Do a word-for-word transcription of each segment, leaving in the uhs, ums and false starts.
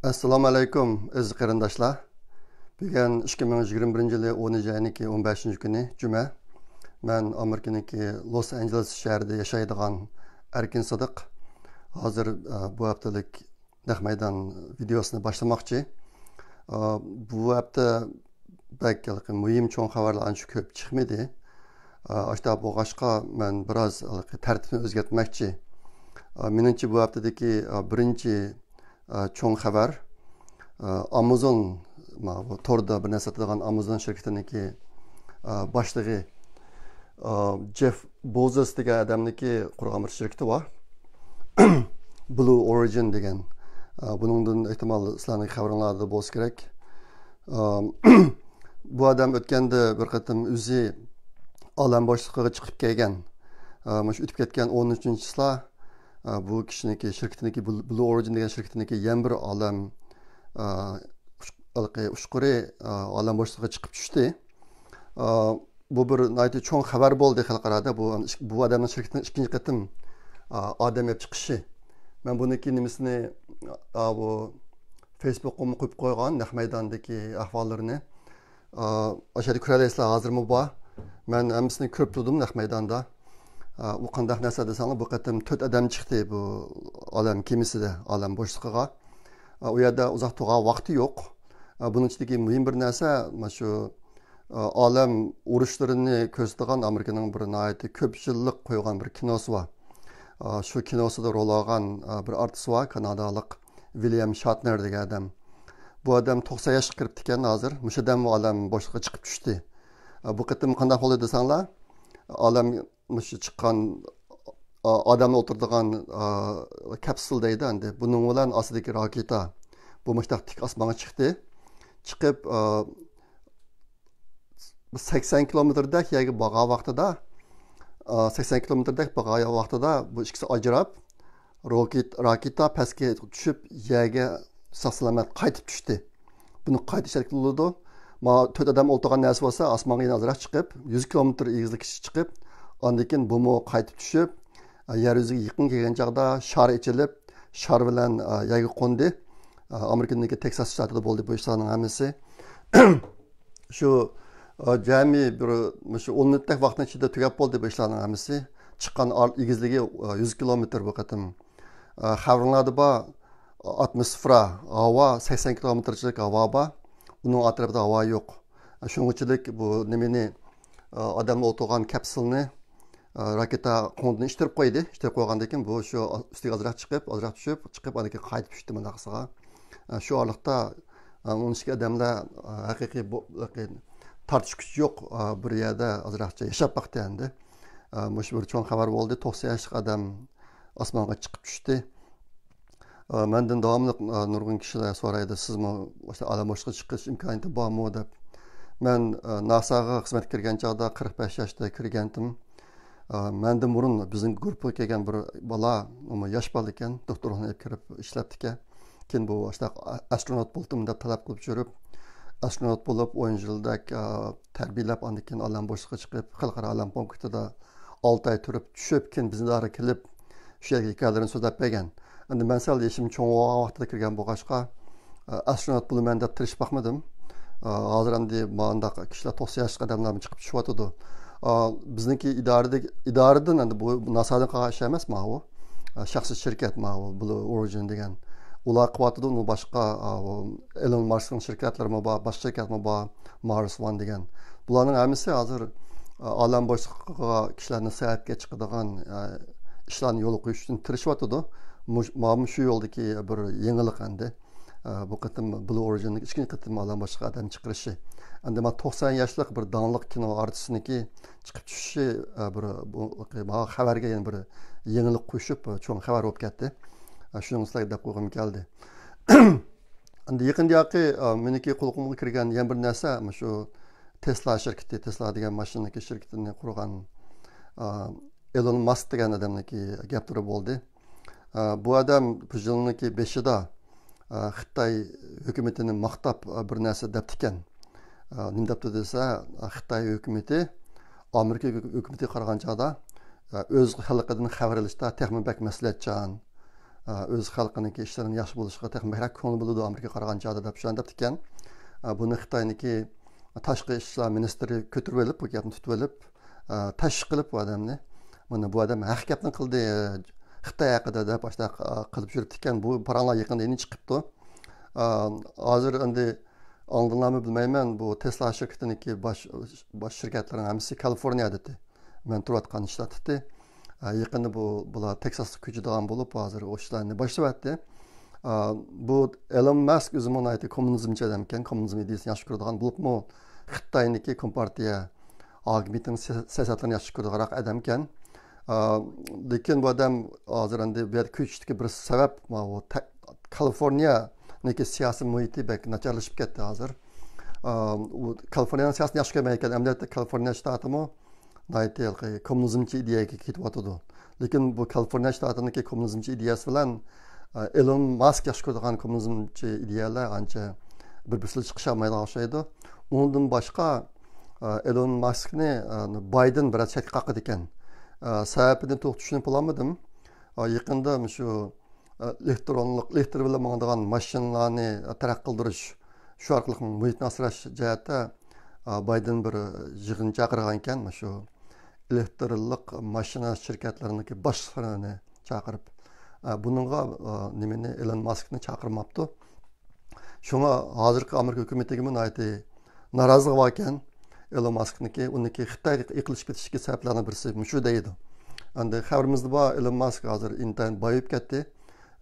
ئەسسالامۇ ئەلەيكۇم، ئەزىز قېرىنداشلار. بۈگۈن ئىككى مىڭ يىگىرمە بىرىنچى يىلى ئونىنچى ئاينىڭكى ئون بەشىنچى كۈنى، جۈمە. مەن ئامېرىكىنىڭكى لوس ئانژېلېس شەھىرىدە ياشايدىغان ئەركىن سىدىق. ھازىر، ئە، بۇ ھەپتىلىك نەق مەيدان ۋىدېئوسىنى باشلىماقچى. ئە، بۇ ھەپتە بەك ھېلىقى مۇھىم چوڭ خەۋەرلەر ئانچە كۆپ چىقمىدى. ئە، ئاشۇنداق بولغاچقا، مەن بىراز ھېلىقى تەرتىپنى ئۆزگەرتمەكچى. ئە، مېنىڭچە، بۇ ھەپتىدىكى، ئە، بىرىنچى، ئە، چوڭ خەۋەر، ئە، ئامازون، ما، بۇ توردا بىر نەرسە ساتىدىغان ئامازون شىركىتىنىڭكى، ئە، باشلىقى، ئە، جېف بوزوس دېگەن ئادەمنىڭكى قۇرغان بىر شىركىتى بار. بلۇ ئورىجىن دېگەن. ئە، بۇنىڭدىن ئېھتىمال سىلەرنىڭ خەۋىرىڭلاردا بولسا كېرەك. ئە، بۇ ئادەم ئۆتكەندە بىر قېتىم ئۆزى ئالەم بوشلۇقىغا چىقىپ كەلگەن. ئە، مۇشۇ ئۆتۈپ كەتكەن ئون ئۈچىنچى چىسلا، ئە، بۇ كىشىنىڭكى شىركىتىنىڭكى، بلۇ، بلۇ ئورىجىن دېگەن شىركىتىنىڭكى يەنە بىر ئالەم، ئە، ئۇچ-، ھېلىقى ئۇچقۇرى، ئە، ئالەم بوشلۇقىغا چىقىپ چۈشتى. ئە، بۇ بىر ناھايىتى چوڭ خەۋەر بولدى خەلقئارادا. بۇ، بۇ ئادەمنىڭ شىركىتىنىڭ ئىككىنچى قېتىم، ئە، ئادەم ئېلىپ چىقىشى. مەن بۇنىڭكى نېمىسىنى، ئە، بۇ فېيسبۇكقىمۇ قويۇپ قويغان، نەق مەيداندىكى ئەھۋاللىرىنى. ئە، ئاشۇ يەردە كۆرەلەيسىلەر، ھازىرمۇ بار. مەن ھەممىسىنى كۆرۈپ تۇردۇم نەق مەيداندا. ئە، ئۇ قانداق نەرسە دېسەڭلار، بۇ قېتىم تۆت ئادەم چىقتى بۇ ئالەم كېمىسىدە، ئالەم بوشلۇقىغا. ئە، ئۇ يەردە ئۇزاق تۇرغان ۋاقتى يوق. ئە، بۇنىڭ ئىچىدىكى مۇھىم بىر نەرسە، مانا شۇ، ئە، ئالەم ئۇرۇشلىرىنى كۆرسىتىدىغان ئامېرىكىنىڭ بىر ناھايىتى كۆپ يىللىق قويغان بىر كىنوسى بار. ئە، شۇ كىنوسىدا رول ئالغان، ئە، بىر ئارتىس بار، كانادالىق ۋىليام شاتنېر دېگەن ئادەم. بۇ ئادەم توقسان ياشقا كىرىپتىكەن ھازىر. مۇشۇ ئادەممۇ ئالەم بوشلۇقىغا چىقىپ چۈشتى. ئە، بۇ قېتىم قانداق بولدى دېسەڭلار، ئالەم مۇشۇ چىققان، ئا-، ئادەملەر ئولتۇرىدىغان، ئا، كەپسۇل دەيدۇ ئەمدى. بۇنىڭ بىلەن ئاستىدىكى راكېتا، بۇ مۇشۇنداق تىك ئاسمانغا چىقتى. چىقىپ، ئا، سەكسەن كىلومېتىردەك يەرگە بارغان ۋاقتىدا، ئا، سەكسەن كىلومېتىردەك بارغان ۋاقتىدا بۇ ئىككىسى ئاجراپ، روكېت-، راكېتا پەسكە چۈشۈپ، يەرگە ساق-سالامەت قايتىپ چۈشتى. بۇنى قايتا ئىشلەتكىلى بولىدۇ. ما تۆت ئادەم ئولتۇرغان نەرسە بولسا، ئاسمانغا يەنە ئازراق چىقىپ، يۈز كىلومېتىر ئېگىزلىككىچە چىقىپ، ئاندىن كېيىن بۇمۇ قايتىپ چۈشۈپ، يەر يۈزىگە يېقىن كەلگەن چاغدا شار ئېچىلىپ، شار بىلەن، ئە، يەرگە قوندى. ئە، ئامېرىكىنىڭكى تېكساس شتاتىدا بولدى بۇ ئىشلارنىڭ ھەممىسى. شۇ، ئە، جەمئىي بىر، مۇشۇ ئون مىنۇتتەك ۋاقىتنىڭ ئىچىدە تۈگەپ بولدى بۇ ئىشلارنىڭ ھەممىسى. چىققان ئار-، ئېگىزلىكى، ئە، يۈز كىلومېتىر بۇ قېتىم. ئە، خەۋىرىڭلاردا بار، ئاتموسفېرا، ھاۋا، سەكسەن كىلومېتىرچىلىك ھاۋا بار. ئۇنىڭ ئەتراپىدا ھاۋا يوق. شۇنىڭ ئۈچۈنلۈك بۇ نېمىنى، ئە، ئادەملەر ئولتۇرغان كەپسۇلنى، ئە، راكېتا قوندىن ئىتتىرىپ قويدى. ئىتتىرىپ قويغاندىن كېيىن بۇ شۇ ئۈستىگە ئازراق چىقىپ، ئازراق چۈشۈپ، چىقىپ، ئاندىن كېيىن قايتىپ چۈشتى مۇنداقسىغا. ئە، شۇ ئارىلىقتا، ئە، ئون ئىككى ئادەملەر، ئە، ھەقىقىي بۇ، ھەقىقىي تارتىش كۈچى يوق، ئە، بىر يەردە ئازراقچە ياشاپ باقتى ئەمدى. ئە، مۇشۇ بىر چوڭ خەۋەر بولدى. توقسان ياشلىق ئادەم ئاسمانغا چىقىپ چۈشتى. ئە، مەندىن داۋاملىق، ئە، نۇرغۇن كىشىلەر سورايدۇ، سىزمۇ مۇشۇ ئالەم بوشلۇقىغا چىقىش ئىمكانىيىتى بارمۇ دەپ. مەن، ئە، ناساغا خىزمەتكە كىرگەن چاغدا قىرىق بەش ياشتا كىرگەنتىم. ئە، مەندىن بۇرۇن بىزنىڭ گۇرۇپپىغا كەلگەن بىر بالا، ئۇمۇ ياش بالا ئىكەن، دوختۇرخانىغا ئېلىپ كىرىپ ئىشلەپتىكەن. كېيىن بۇ ئاشۇنداق ئاسترونوت بولدۇم دەپ تەلەپ قىلىپ يۈرۈپ، ئاسترونوت بولۇپ ئون يىلدەك، ئە، تەربىيەلەپ، ئاندىن كېيىن ئالەم بوشلۇقىغا چىقىپ، خەلقئارا ئالەم پونكىتىدا ئالتە ئاي تۇرۇپ چۈشۈپ، كېيىن بىزنىڭ ئىدارىگە كېلىپ، شۇ يەرگە ھېكايىلىرىنى سۆزلەپ بەرگەن. ئەمدى مەن سەل يېشىم چوڭ بولغان ۋاقتىدا كىرگەن بولغاچقا، ئە، ئاسترونوت بولىمەن دەپ تىرىشىپ باقمىدىم. ئە، ھازىر ئەمدى مانداق كىشىلەر توقسان ياشلىق ئادەملەرمۇ چىقىپ چۈشۈۋاتىدۇ. ئە، بىزنىڭكى ئىدارىدىكى، ئىدارىدىن ئەمدى بۇ ناسادىن قالغان ئىش ئەمەس ماۋۇ. ئە، شەخسىي شىركەت ماۋۇ، بلۇ ئورىجىن دېگەن. ئۇلار قىلىۋاتىدۇ، ئۇنىڭ باشقا، ئە، ئېلون ماسكنىڭ شىركەتلىرىمۇ بار، باشقا شىركەتمۇ بار، مارس ۋان دېگەن. بۇلارنىڭ ھەممىسى ھازىر، ئە، ئالەم بوشلۇقىغا كىشىلەرنى ساياھەتكە چىقىدىغان، ئە، ئىشلارنى يولغا قويۇش ئۈچۈن تىرىشىۋاتىدۇ. مۇش-، مانا شۇ يولدىكى بىر يېڭىلىق ئەمدى. ئە، بۇ قېتىم بلۇ ئورىجىننىڭ ئىككىنچى قېتىم ئالەم بوشلۇقىغا ئادەم چىقىرىشى. ئەمدى مانا توقسان ياشلىق بىر داڭلىق كىنو ئارتىسىنىڭكى چىقىپ چۈشۈشى، ئە، بىر، بۇ، مانا خەۋەرگە يەنە بىر يېڭىلىق قوشۇپ، چوڭ خەۋەر بولۇپ كەتتى. ئە، شۇنىڭ سىلەرگە دەپ قويغۇم كەلدى. ئەمدى يېقىندىياقى، ئە، مېنىڭكى قۇلىقىمغا كىرگەن يەنە بىر نەرسە، مۇشۇ تېسلا شىركىتى، تېسلا دېگەن ماشىنىنىڭكى شىركىتىنى قۇرغان، ئە، ئېلون ماسك دېگەن ئادەمنىڭكى گەپلىرى بولدى. ئە، بۇ ئادەم بۇ يىلنىڭكى بېشىدا، ئە، خىتاي ھۆكۈمىتىنى ماختاپ، ئە، بىر نەرسە دەپتىكەن. ئە، نېمە دەپتۇ دېسە، ئە، خىتاي ھۆكۈمىتى ئامېرىكا ھۆكۈمىتىگە قارىغان چاغدا، ئە، ئۆز خەلقىدىن خەۋەر ئېلىشتا تېخىمۇ بەك مەسئۇلىيەتچان. ئۆز خەلقىنىڭكى ئىشلىرىنىڭ ياخشى بولۇشىغا تېخى بەكرەك كۆڭۈل بۆلىدۇ ئامېرىكا قارىغان چاغدا، دەپ شۇنداق دەپتىكەن. بۇنى خىتاينىڭكى تاشقى ئىشلار مىنىستىرى كۆتۈرۈۋېلىپ، بۇ گەپنى تۇتۇۋېلىپ، تەشۋىق قىلىپ بۇ ئادەمنى، مانا بۇ ئادەم ھەق گەپنى قىلدى خىتاي ھەققىدە، دەپ ئاشۇنداق قىلىپ يۈرۈپتىكەن. بۇ پاراڭلار يېقىندا يەنە چىقىپتۇ. ھازىر ئەمدى ئاڭلىدىڭلارمۇ بىلمەيمەن، بۇ تېسلا شىركىتىنىڭكى باش، باش شىركەتلىرىنىڭ ھەممىسى كالىفورنىيەدىتى. مەن تۇرۇۋاتقان شتاتتىتى. يېقىندا بۇ، بۇلار تېكساسقا كۆچىدىغان بولۇپ، ھازىر ئۇ ئىشلارنى باشلىۋەتتى. بۇ ئېلون ماسك ئۆزىمۇ ناھايىتى كوممۇنىزمچى ئادەمكەن، كوممۇنىزم ئىدىيىسىنى ياخشى كۆرىدىغان، بولۇپمۇ خىتاينىڭكى كومپارتىيە ھاكىمىيىتىنىڭ سىيا-، سىياسەتلىرىنى ياخشى كۆرىدىغانراق ئادەمكەن. لېكىن بۇ ئادەم ھازىر ئەمدى بۇ يەرگە كۆچۈشتىكى بىر سەۋەب، ماۋۇ تە-، كالىفورنىيەنىڭكى سىياسىي مۇھىتى بەك ناچارلىشىپ كەتتى ھازىر. ئا، ئۇ كالىفورنىيەنىڭ سىياسىتىنى ياخشى كۆرمەيدىكەن. ئەمەلىيەتتە كالىفورنىيە شتاتىمۇ ناھايىتى ھېلىقى كوممۇنىزمچى ئىدىيەگە كېتىۋاتىدۇ. لېكىن بۇ كالىفورنىيە شتاتىنىڭكى كوممۇنىزمچى ئىدىيەسى بىلەن، ئا، ئېلون ماسك ياخشى كۆرىدىغان كوممۇنىزمچى ئىدىيەلەر ئانچە بىر-بىرسىگە چىقىشالمايدىغان ئوخشايدۇ. ئۇنىڭدىن باشقا، ئا، ئېلون ماسكنى، ئا، بايدېن بىرەر چەتكە قاقىدىكەن. ئا، سەۋەبىنى توغرا چۈشىنىپ بولالمىدىم. ئا، يېقىندا مۇشۇ ئېلېكترونلۇق، ئېلېكتر بىلەن ماڭىدىغان ماشىنىلارنى تەرەققىي قىلدۇرۇش، شۇ ئارقىلىق مۇھىتنى ئاسراش جەھەتتە، ئا، بايدېن بىر يىغىن چاقىرغانىكەن، مۇشۇ ئېلېكترلىق ماشىنا شىركەتلىرىنىڭكى باشلىقلىرىنى چاقىرىپ. ئا، بۇنىڭغا، ئا، نېمىنى، ئېلون ماسكنى چاقىرماپتۇ. شۇڭا ھازىرقى ئامېرىكا ھۆكۈمىتىگىمۇ ناھايىتى نارازىلىقى باركەن ئېلون ماسكنىڭكى، ئۇنىڭكى خىتايغا ئېقىلىشىپ كېتىشتىكى سەۋەبلەرنىڭ بىرسى مۇشۇ دەيدۇ. ئەمدى خەۋىرىمىزدە بار، ئېلون ماسك ھازىر ئىنتايىن بايىيىپ كەتتى.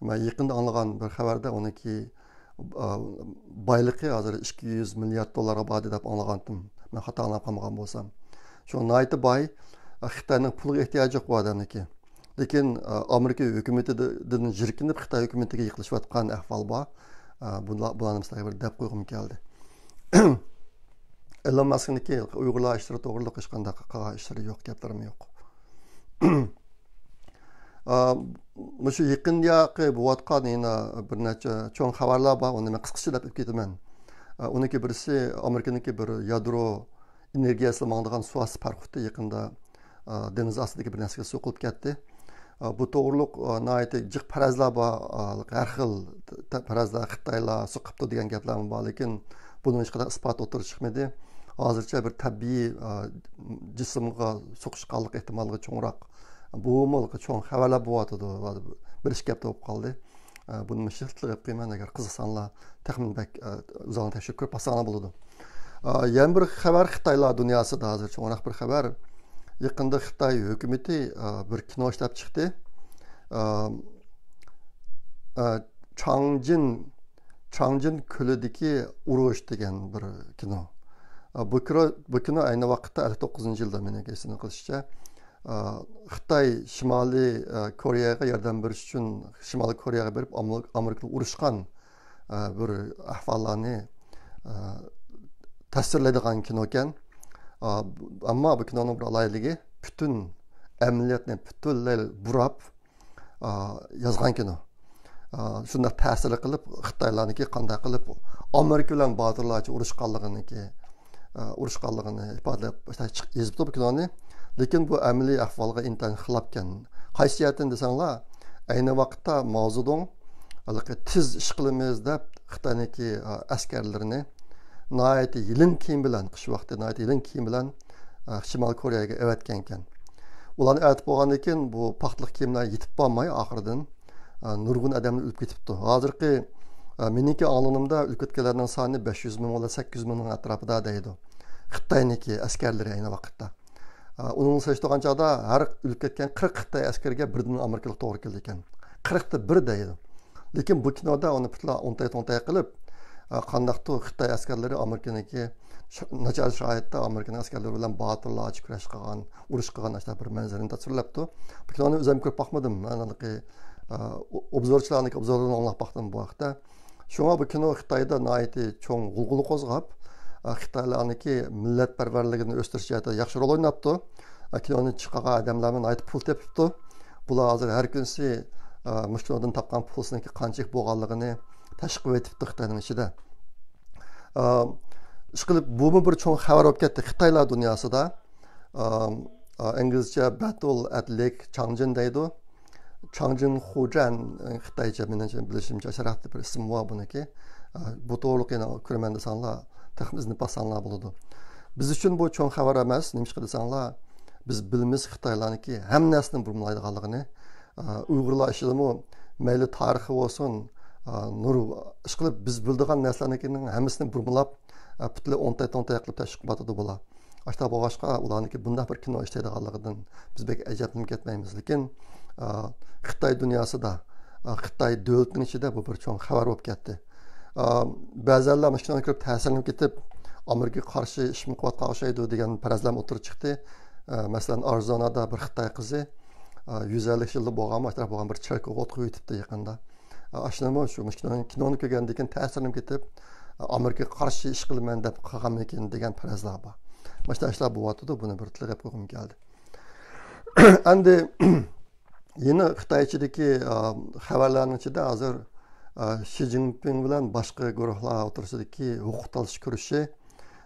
مەن يېقىندا ئاڭلىغان بىر خەۋەردە ئۇنىڭكى، ئا، بايلىقى ھازىر ئىككى يۈز مىليارد دوللارغا باردى دەپ ئاڭلىغانتىم. مەن خاتا ئاڭلاپ قالمىغان بولسام. شۇڭا ناھايىتى باي، خىتاينىڭ پۇلىغا ئېھتىياجى يوق بۇ ئادەمنىڭكى. لېكىن، ئا، ئامېرىكا ھۆكۈمىتىدىن جىركىنىپ خىتاي ھۆكۈمىتىگە يېقىنلىشىۋاتقان ئەھۋال بار. ئا، بۇلا-، بۇلارنى سىلەرگە بىر دەپ قويغۇم كەلدى. ئېلون ماسكنىڭكى ئۇيغۇرلار ئىشلىرى توغرىلىق ھېچقانداق قىلغان ئىشلىرى يوق، گەپلىرىمۇ يوق. ئا، مۇشۇ يېقىندىياقى بولۇۋاتقان يەنە بىر نەچچە چوڭ خەۋەرلەر بار، ئۇنى مەن قىسقىچە دەپ ئۆتۈپ كېتىمەن. ئا، ئۇنىڭكى بىرسى ئامېرىكىنىڭكى بىر يادرو ئېنېرگىيەسىدە ماڭىدىغان سۇ ئاستى پاراخوتى يېقىندا، ئا، دېڭىز ئاستىدىكى بىر نەرسىگە سوقۇلۇپ كەتتى. ئا، بۇ توغرۇلۇق، ئا، ناھايىتى جىق پەرەزلەر بار، ئا، ھەر خىل ت-، پەرەزلەر، خىتايلار سوقۇپتۇ دېگەن گەپلەرمۇ بار، لېكىن بۇنىڭ ھېچقانداق ئىسپاتى ئوتتۇرىغا چىقمىدى. ھازىرچە بىر تەبىئىي، ئا، جىسىمغا سوقۇشقانلىق ئېھتىماللىقى چوڭراق. بۇمۇ چوڭ خەۋەرلەر بولۇۋاتىدۇ، بىر ئىككى ھەپتە بولۇپ قالدى. ئە، بۇنى مۇشۇ يەردە قىلىپ قويىمەن، ئەگەر قىزىقساڭلار، تېخىمۇ بەك، ئە، ئۇزاقنى تەكشۈرۈپ كۆرۈپ باقساڭلار بولىدۇ. ئە، يەنە بىر خەۋەر خىتايلار دۇنياسىدا ھازىر چوڭراق بىر خەۋەر. يېقىندا خىتاي ھۆكۈمىتى، ئە، بىر كىنو ئىشلەپ چىقتى. ئە، ئە، چاڭجىن، چاڭجىن كۆلىدىكى ئۇرۇش دېگەن بىر كىنو. ئە، بۇ كىنو، بۇ كىنو ئەينى ۋاقىتتا ئەللىك توققۇزىنچى يىلدا، مېنىڭ ئېسىمدە قېلىشىچە، ئا، خىتاي شىمالىي، ئا، كورېيەگە ياردەم بېرىش ئۈچۈن شىمالىي كورېيەگە بېرىپ، ئامېرىكا، ئامېرىكا بىلەن ئۇرۇشقان، ئا، بىر ئەھۋاللارنى، ئا، تەسۋىرلەيدىغان كىنوكەن. ئا، ئەمما بۇ كىنونىڭ بىر ئالاھىدىلىكى، پۈتۈن ئەمەلىيەتنى پۈتۈنلەي بۇراپ، ئا، يازغان كىنو. ئا، شۇنداق تەسىرلىك قىلىپ، خىتايلارنىڭكى قانداق قىلىپ ئامېرىكا بىلەن باتۇرلارچە ئۇرۇشقانلىقىنىڭكى، ئا، ئۇرۇشقانلىقىنى ئىپادىلەپ يېزىپتۇ بۇ كىنونى. لېكىن بۇ ئەمەلىي ئەھۋالغا ئىنتايىن خىلاپكەن. قايسى جەھەتتىن دېسەڭلار، ئەينى ۋاقىتتا ماۋزېدۇڭ ھېلىقى تېز ئىش قىلىمىز دەپ خىتاينىڭكى، ئا، ئەسكەرلىرىنى ناھايىتى يېلىن كىيىم بىلەن، قىش ۋاقتى ناھايىتى يېلىن كىيىم بىلەن، ئا، شىمالىي كورېيەگە ئەۋەتكەنكەن. ئۇلارنى ئەۋەتىپ بولغاندىن كېيىن، بۇ پاختىلىق كىيىملەر يېتىپ بارماي، ئاخىرىدىن، ئا، نۇرغۇن ئادەملەر ئۆلۈپ كېتىپتۇ. ھازىرقى، ئا، مېنىڭكى ئاڭلىغىنىمدا ئۆلۈپ كەتكەنلەرنىڭ سانى بەش يۈز مىڭ ۋە سەككىز يۈز مىڭنىڭ ئەتراپىدا دەيدۇ. خىتاينىڭكى ئەسكەرلىرى ئەينى ۋاقىتتا. ئا، ئۇنىڭغا سېلىشتۇرغان چاغدا ھەر ئۆلۈپ كەتكەن قىرىق خىتاي ئەسكىرىگە بىردىن ئامېرىكىلىق توغرا كېلىدىكەن. قىرىقتا بىر دەيدۇ. لېكىن بۇ كىنودا ئۇنى پۈتۈنلەي ئوڭتاي-توڭتاي قىلىپ، ئا، قانداقتۇر خىتاي ئەسكەرلىرى ئامېرىكىنىڭكى ش-، ناچار شارائىتتا ئامېرىكىنىڭ ئەسكەرلىرى بىلەن باتۇرلارچە كۈرەش قىلغان، ئۇرۇش قىلغان ئاشۇنداق بىر مەنزىرىنى تەسۋىرلەپتۇ. بۇ كىنونى ئۆزۈم كۆرۈپ باقمىدىم. مەن ھېلىقى، ئا، ئوبزورچىلارنىڭكى ئوبزورلىرىنى ئاڭلاپ باقتىم بۇ ھەقتە. شۇڭا بۇ كىنو خىتايدا ناھايىتى چوڭ غۇلغۇلا قوزغاپ، ئا، خىتايلارنىڭكى مىللەتپەرۋەرلىكىنى ئۆستۈرۈش جەھەتتە ياخشى رول ئويناپتۇ. ئا، كىنونى چىقارغان ئادەملەرمۇ ناھايىتى پۇل تېپىپتۇ. بۇلار ھازىر ھەر كۈنسى، ئا، مۇشۇ كىنودىن تاپقان پۇلسىنىڭكى قانچىلىك بولغانلىقىنى تەشۋىق ئېتىپتۇ خىتاينىڭ ئىچىدە. ئا، ئىشقىلىپ، بۇمۇ بىر چوڭ خەۋەر بولۇپ كەتتى خىتايلار دۇنياسىدا. ئا، ئا، ئىنگلىزچە Battle at Lake Changjin دەيدۇ. چاڭجىن خۇجەن، خىتايچە، مېنىڭچە، بىلىشىمچە، ئاشۇنداق بىر ئىسىم بار بۇنىڭكى. بۇ توغرىلىق يەنە كۆرىمەن دېسەڭلار، تېخىمۇ ئىزدىنىپ باقساڭلار بولىدۇ. بىز ئۈچۈن بۇ چوڭ خەۋەر ئەمەس. نېمىشقا دېسەڭلار، بىز بىلىمىز خىتايلارنىڭكى ھەممە نەرسىنى بۇرمىلايدىغانلىقىنى. ئۇيغۇرلار ئىچىدىمۇ مەيلى تارىخى بولسۇن، نۇر، ئىشقىلىپ بىز بىلىدىغان نەرسىلەرنىڭكىنىڭ ھەممىسىنى بۇرمىلاپ، پۈتۈنلەي ئوڭتاي-توڭتاي قىلىپ تەشۋىق قىلىۋاتىدۇ بۇلار. ئاشتا بولغاچقا، ئۇلارنىڭكى بۇنداق بىر كىنو ئىشلەيدىغانلىقىدىن بىز بەك ئەجەبلىنىپ كەتمەيمىز. لېكىن، ئا، خىتاي دۇنياسىدا، ئا، خىتاي دۆلىتىنىڭ ئىچىدە بۇ بىر چوڭ خەۋەر بولۇپ كەتتى. ئا، بەزەنلەر مۇشۇ كىنونى كۆرۈپ تەسىرلىنىپ كېتىپ، ئامېرىكىغا قارشى ئىشمۇ قىلىۋاتقان ئوخشايدۇ دېگەن پەرەزلەرمۇ ئوتتۇرىغا چىقتى. ئا، مەسىلەن، ئارىزونادا بىر خىتاي قىزى، ئا، يۈز ئەللىك يىلدا بولغانمۇ، ئەتراپى بولغان بىر چېركاۋغا ئوت قويۇۋېتىپتۇ يېقىندا. ئاشۇنىمۇ شۇ مۇشۇ كىنونى كۆرگەندىن كېيىن تەسىرلىنىپ كېتىپ، ئامېرىكىغا قارشى ئىش قىلىمەن دەپ قالغانمىكىن دېگەن پەرەزلەر بار. مانا شۇنداق ئىشلار بولۇۋاتىدۇ، بۇنى بىر تىلغا ئېلىپ قويغۇم كەلدى. ئەمدى يەنە خىتاي ئىچىدىكى، ئا، خەۋەرلەرنىڭ ئىچىدە ھازىر، ئا، شى جىنپىڭ بىلەن باشقا گۇرۇھلار ئوتتۇرىسىدىكى ھوقۇق تالىشىش كۈرىشى،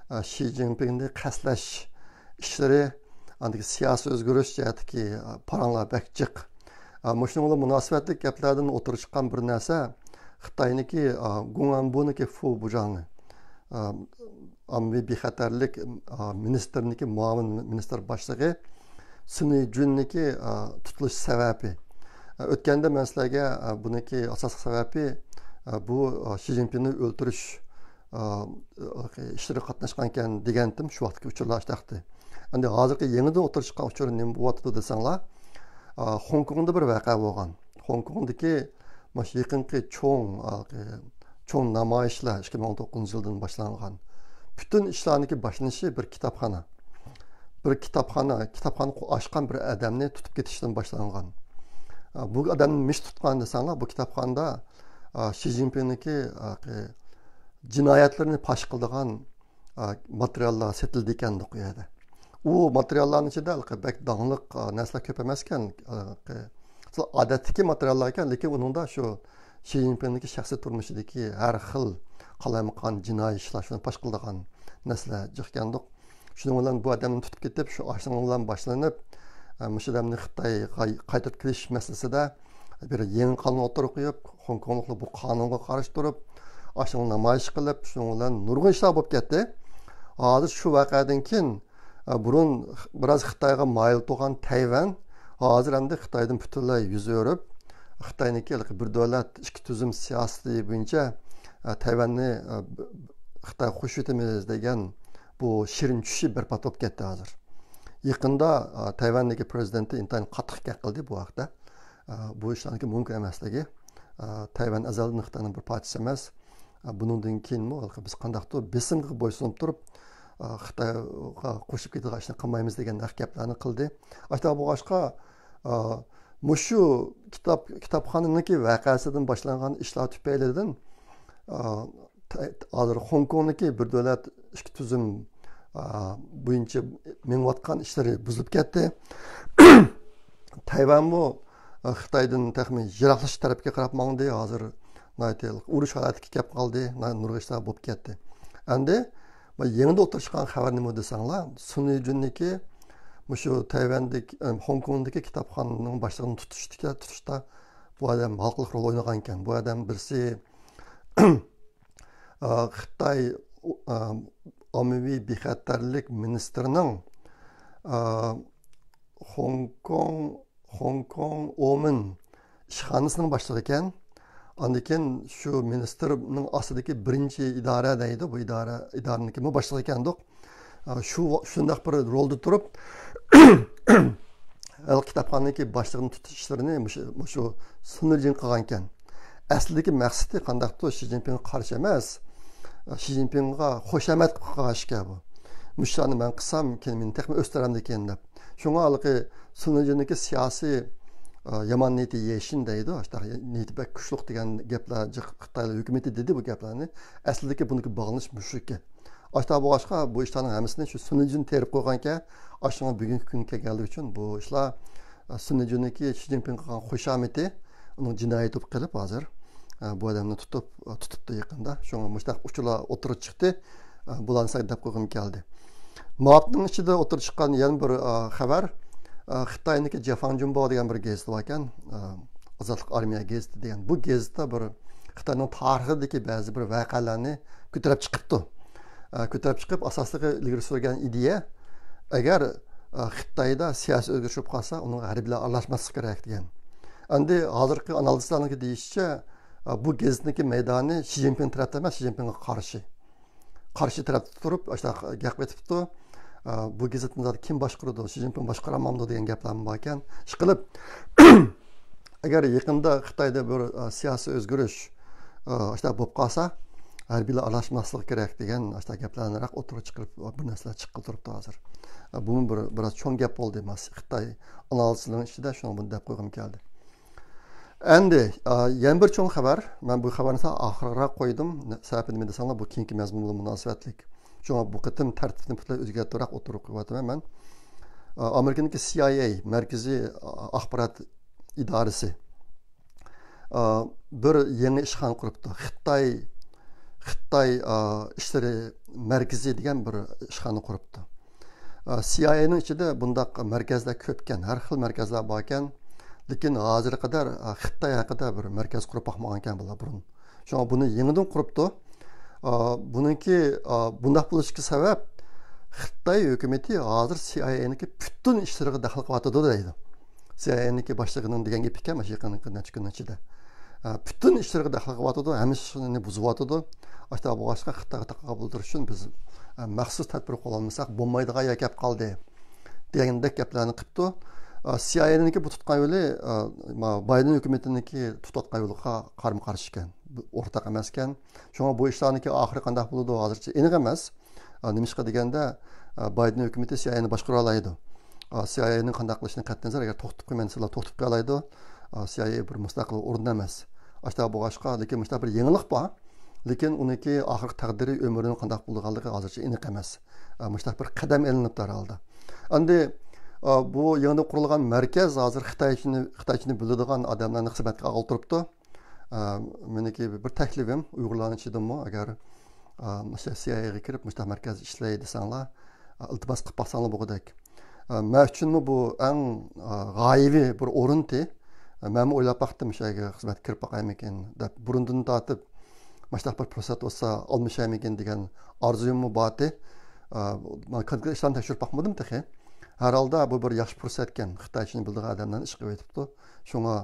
ئا، شى جىنپىڭنى قەستلەش ئىشلىرى، ئاندىكى سىياسىي ئۆزگىرىش جەھەتتىكى، ئا، پاراڭلار بەك جىق. ئا، مۇشۇنىڭ بىلەن مۇناسىۋەتلىك گەپلەردىن ئوتتۇرىغا چىققان بىر نەرسە، خىتاينىڭكى، ئا، گۇڭئەنبۇنىڭكى فۇ بۇجاڭى، ئا، ئاممىۋى بىخەتەرلىك، ئا، مىنىستىرىنىڭكى مۇئاۋىن مىنىستىر باشلىقى سۈنى جۈننىڭكى، ئا، تۇتۇلۇش سەۋەبى. ئا، ئۆتكەندە مەن سىلەرگە، ئا، بۇنىڭكى ئاساسلىق سەۋەبى، ئا، بۇ، ئا، شى جىنپىڭنى ئۆلتۈرۈش، ئا، ئىشلىرىغا قاتناشقانكەن دېگەنتىم، شۇ ۋاقىتتىكى ئۇچۇرلار ئاشتاقتى. ئەمدى ھازىرقى يېڭىدىن ئوتتۇرىغا چىققان ئۇچۇر نېمە بولۇۋاتىدۇ دېسەڭلار، ئا، خوڭكوڭدا بىر ۋەقە بولغان. خوڭكوڭدىكى مۇشۇ يېقىنقى چوڭ، ئا، چوڭ نامايىشلار ئىككى مىڭ ئون توققۇزىنچى يىلدىن باشلانغان. پۈتۈن ئىشلارنىڭكى باشلىنىشى بىر كىتابخانا. بىر كىتابخانا، كىتابخانا ئاچقان بىر ئادەمنى تۇتۇپ كېتىشتىن باشلانغان. ئا، بۇ ئادەمنى نېمە ئۈچۈن تۇتقان دېسەڭلار، بۇ كىتابخانىدا، ئا، شى جىنپىڭنىڭكى، ئا، جىنايەتلىرىنى پاش قىلىدىغان، ئا، ماتېرىياللار سېتىلىدىكەندۇق ئۇ يەردە. ئۇ ماتېرىياللارنىڭ ئىچىدە ھېلىقى بەك داڭلىق، ئا، نەرسىلەر كۆپ ئەمەسكەن. ھېلىقى ئادەتتىكى ماتېرىياللار ئىكەن، لېكىن ئۇنىڭدا شۇ شى جىنپىڭنىڭكى شەخسىي تۇرمۇشىدىكى ھەر خىل قالايمىقان جىنايى ئىشلار، شۇنى پاش قىلىدىغان نەرسىلەر جىقكەندۇق. شۇنىڭ بىلەن بۇ ئادەمنى تۇتۇپ كېتىپ، شۇ ئاشۇنىڭ بىلەن باشلىنىپ، ئە، مۇشۇ ئادەمنى خىتايغا قايتۇرۇپ كېلىش مەسىلىسىدە بىر يېڭى قانۇن ئوتتۇرىغا قويۇپ، خوڭكوڭلۇقلار بۇ قانۇنغا قارشى تۇرۇپ، ئاشۇنى نامايىش قىلىپ، شۇنىڭ بىلەن نۇرغۇن ئىشلار بولۇپ كەتتى. ھازىر شۇ ۋەقەدىن كېيىن، ئە، بۇرۇن بىراز خىتايغا مايىل تۇرغان تەيۋەن ھازىر ئەمدى خىتايدىن پۈتۈنلەي يۈز ئۆرۈپ، خىتاينىڭكى ھېلىقى بىر دۆلەت، ئىككى تۈزۈم سىياسىتى بويىچە، ئە، تەيۋەننى، ئە، خىتايغا قوشۇۋېتىمىز دېگەن بۇ شېرىن چۈشى بەربات بولۇپ كەتتى ھازىر. يېقىندا، ئە، تەيۋەننىڭكى پرېزىدېنتى ئىنتايىن قاتتىق گەپ قىلدى بۇ ھەقتە. ئە، بۇ ئىشلارنىڭكى مۇمكىن ئەمەسلىكى. ئە، تەيۋەن ئەزەلدىن خىتاينىڭ بىر پارچىسى ئەمەس. ئە، بۇنىڭدىن كېيىنمۇ بىز قانداقتۇر بېسىمغا بويسۇنۇپ تۇرۇپ، ئە، خىتايغا قوشۇپ كېتىدىغان ئىشنى قىلمايمىز دېگەندەك گەپلەرنى قىلدى. ئاشۇنداق بولغاچقا، ئە، مۇشۇ كىتاب، كىتابخانىنىڭكى ۋەقەسىدىن باشلانغان ئىشلار تۈپەيلىدىن، ئە، تەي-، ھازىر خوڭكوڭدىكى بىر دۆلەت ئىككى تۈزۈم، ئا، بويىچە مېڭىۋاتقان ئىشلىرى بۇزۇلۇپ كەتتى. تەيۋەنمۇ، ئا، خىتايدىن تېخىمۇ يىراقلىشىش تەرەپكە قاراپ ماڭدى. ھازىر ناھايىتى ئۇرۇش ھالەتكە كەپ قالدى. نۇرغۇن ئىشلار بولۇپ كەتتى. ئەمدى بۇ يېڭىدا ئوتتۇرىغا چىققان خەۋەر نېمە دېسەڭلار، سۈن لىجۈننىڭكى مۇشۇ تەيۋەندىكى، ئەم، خوڭكوڭدىكى كىتابخانىنىڭ باشلىقىنى تۇتۇشتا، تۇتۇشتا بۇ ئادەم ھالقىلىق رول ئوينىغان ئىكەن. بۇ ئادەم بىرسى ئا، خىتاي، ئا، ئاممىۋى بىخەتەرلىك مىنىستىرىنىڭ، ئا، خوڭكوڭ، خوڭكوڭ ئومېن ئىشخانىسىنىڭ باشلىقى ئىكەن. ئاندىن كېيىن شۇ مىنىستىرنىڭ ئاستىدىكى بىرىنچى ئىدارە دەيدۇ، بۇ ئىدارە، ئىدارىنىڭكىمۇ باشلىقى ئىكەندۇق. ئا، شۇ، شۇنداق بىر رولدا تۇرۇپ، ھېلىقى كىتابخانىنىڭكى باشلىقىنى تۇتۇش ئىشلىرىنى مۇشۇ، مۇشۇ سۈن لىجۈن قىلغانىكەن. ئەسلىدىكى مەقسىتى قانداقتۇر شى جىنپىڭغا قارشى ئەمەس، شى جىنپىڭغا خۇشامەت قىلىپ قىلغان ئىشكەن بۇ. مۇشۇلارنى مەن قىلسام، كېيىن مېنى تېخىمۇ ئۆستۈرەمدىكىن دەپ. شۇڭا ھېلىقى سۈن لىجۈننىڭكى سىياسىي، ئە، يامان نىيىتى يېشىن دەيدۇ، ئاشۇنداق نىيىتى بەك كۈچلۈك دېگەن گەپلەر جىق خىتايلار ھۆكۈمىتى دېدى بۇ گەپلەرنى. ئەسلىدىكى بۇنىڭكى باغلىنىش مۇشۇ ئىكەن. ئاشۇنداق بولغاچقا، بۇ ئىشلارنىڭ ھەممىسىنى شۇ سۈن لىجۈن تېرىپ قويغانىكەن. ئاشۇڭا بۈگۈنكى كۈنگە كەلگەنلىكى ئۈچۈن بۇ ئىشلار، ئە، سۈن لىجۈننىڭكى شى جىنپىڭغا قىلغان خۇشامىتى، ئۇنىڭ جىنايىتى بولۇپ قېلىپ ھازىر، ئە، بۇ ئادەمنى تۇتۇپ، ئە، تۇتۇپتۇ يېقىندا. شۇڭا مۇشۇنداق ئۇچۇرلار ئوتتۇرىغا چىقتى. ئە، بۇلارنى سىلەرگە دەپ قويغۇم كەلدى. ماۋۇنىڭ ئىچىدە ئوتتۇرىغا چىققان يەنە بىر، ئە، خەۋەر، ئە، خىتاينىڭكى جيەنفاڭ جۇنبو دېگەن بىر گېزىتى باركەن. ئە، ئازادلىق ئارمىيە گېزىتى دېگەن. بۇ گېزىتتا بىر خىتاينىڭ تارىخىدىكى بەزى بىر ۋەقەلەرنى كۆتۈرۈپ چىقىپتۇ. ئە، كۆتۈرۈپ چىقىپ، ئاساسلىقى ئىلگىرى سۈرگەن ئىدىيە، ئەگەر، ئە، خىتايدا سىياسىي ئۆزگىرىش بولۇپ قالسا، ئۇنىڭغا ھەربىيلەر ئارىلاشماسلىق كېرەك دېگەن. ئەمدى ھازىرقى ئانالىزچىلارنىڭكى دېيىشىچە، ئە، بۇ گېزىتنىڭكى مەيدانى شى جىنپىڭ تەرەپتە ئەمەس، شى جىنپىڭغا قارشى. قارشى تەرەپتە تۇرۇپ، ئاشۇنداق گەپ قېتىپتۇ. ئە، بۇ گېزىتنى زادى كىم باشقۇرىدۇ؟ شى جىنپىڭ باشقۇرالمامدۇ دېگەن گەپلەرمۇ باركەن. ئىشقىلىپ، ئەگەر يېقىندا خىتايدا بىر، ئە، سىياسىي ئۆزگىرىش، ئە، ئاشۇنداق بولۇپ قالسا، ھەربىيلەر ئارىلاشماسلىقى كېرەك دېگەن ئاشۇنداق گەپلەرنى راق ئوتتۇرىغا چىقىرىپ، بىر نەرسىلەر چىققىلى تۇرۇپتۇ ھازىر. ئە، بۇمۇ بىر، بىراز چوڭ گەپ بولدى. ماس-، خىتاي ئانالىزچىلىرىنىڭ ئىچىدە شۇڭا بۇنى دەپ قويغۇم كەلدى. ئەمدى، ئە، يەنە بىر چوڭ خەۋەر. مەن بۇ خەۋەرنى سەل ئاخىرراق قويدۇم. سەۋەبىنى دېسەڭلار، بۇ كېيىنكى مەزمۇن بىلەن مۇناسىۋەتلىك. شۇڭا بۇ قېتىم تەرتىپنى پۈتۈنلەي ئۆزگەرتىۋراق ئوتتۇرىغا قويۇۋاتىمەن مەن. ئە، ئامېرىكىنىڭكى سى ئاي ئەي، مەركىزىي ئاخبارات ئىدارىسى، ئە، بىر يېڭى ئىشخانا قۇرۇپتۇ. خىتاي، خىتاي، ئە، ئىشلىرى مەركىزى دېگەن بىر ئىشخانا قۇرۇپتۇ. ئە، سى ئاي ئەينىڭ ئىچىدە بۇنداق مەركەزلەر كۆپكەن، ھەر خىل مەركەزلەر باركەن. لېكىن ھازىرغا قەدەر، ئە، خىتاي ھەققىدە بىر مەركەز قۇرۇپ باقمىغانكەن بۇلار بۇرۇن. شۇڭا بۇنى يېڭىدىن قۇرۇپتۇ. ئا، بۇنىڭكى، ئا، بۇنداق بولۇشىدىكى سەۋەب، خىتاي ھۆكۈمىتى ھازىر سى ئاي ئەينىڭكى پۈتۈن ئىشلىرىغا دەخلى قىلىۋاتىدۇ دەيدۇ. سى ئاي ئەينىڭكى باشلىقىنىڭ دېگەن گېپى ئىكەن، مۇشۇ يېقىنقى نەچچە كۈننىڭ ئىچىدە. ئا، پۈتۈن ئىشلىرىغا دەخلى قىلىۋاتىدۇ، ھەممە ئىشنى بۇزۇۋاتىدۇ. ئاشۇنداق بولغاچقا خىتايغا تاقابىل تۇرۇش ئۈچۈن بىز، ئا، مەخسۇس تەدبىر قوللانمىساق بولمايدىغان يەرگە كەپ قالدى. دېگەندەك گەپلەرنى قىپتۇ. ئا، سى ئاي ئەينىڭكى بۇ تۇتقان يولى، ئا، ما-، بايدېن ھۆكۈمىتىنىڭكى تۇتۇۋاتقان يولىغا قارىمۇ قارشى ئىكەن. بۇ ئورتاق ئەمەسكەن. شۇڭا بۇ ئىشلارنىڭكى ئاخىرى قانداق بولىدۇ، ھازىرچە ئېنىق ئەمەس. ئا، نېمىشقا دېگەندە، ئا، بايدېن ھۆكۈمىتى سى ئاي ئەينى باشقۇرالايدۇ. ئا، سى ئاي ئەينىڭ قانداق قىلىشىدىن قەتئىينەزەر، ئەگەر توختىتىپ قويماي دېسىلا، توختىتىپ قويالايدۇ. ئا، سى ئاي ئەي بىر مۇستەقىل ئورۇن ئەمەس. ئاشۇنداق بولغاچقا، لېكىن مۇشۇنداق بىر يېڭىلىق بار. لېكىن ئۇنىڭكى ئاخىرقى تەقدىرى، ئۆمرىنىڭ قانداق بولىدىغانلىقى ھازىرچە ئېنىق ئەمەس. ئا، مۇشۇنداق بىر قەدەم ئېلىنىپتۇ ھەر ھالدا. ئەمدى، ئا، بۇ يېڭىدىن قۇرۇلغان مەركەز ھازىر خىتايچىنى، خىتايچىنى بىلىدىغان ئادەملەرنى خىزمەتكە ئالغىلى تۇرۇپتۇ. ئا، مېنىڭكى بىر تەكلىپىم، ئۇيغۇرلارنىڭ ئىچىدىمۇ ئەگەر، ئا، مۇشۇ سى ئاي ئەيغا كىرىپ، مۇشۇنداق مەركەز ئىشلەي دېسەڭلار، ئا، ئىلتىماس قىلىپ باقساڭلار بولغۇدەك. ئا، مەن ئۈچۈنمۇ بۇ ئەڭ، ئا، غايىۋى بىر ئورۇنتى. ئا، مەنمۇ ئويلاپ باقتىم، مۇشۇ يەرگە خىزمەتكە كىرىپ باقايمىكىن دەپ، بۇرۇندىن تارتىپ مۇشۇنداق بىر پۇرسەت بولسا ئالمىشايمىكىن دېگەن ئارزۇيۇممۇ بارتى. ئا، مەن كونكرېت ئىشلارنى تەكشۈرۈپ باقمىدىم تېخى. ھەر ھالدا بۇ بىر ياخشى پۇرسەتكەن. خىتايچىنى بىلىدىغان ئادەملەرنى ئىشقا ئېۋېتىپتۇ. شۇڭا،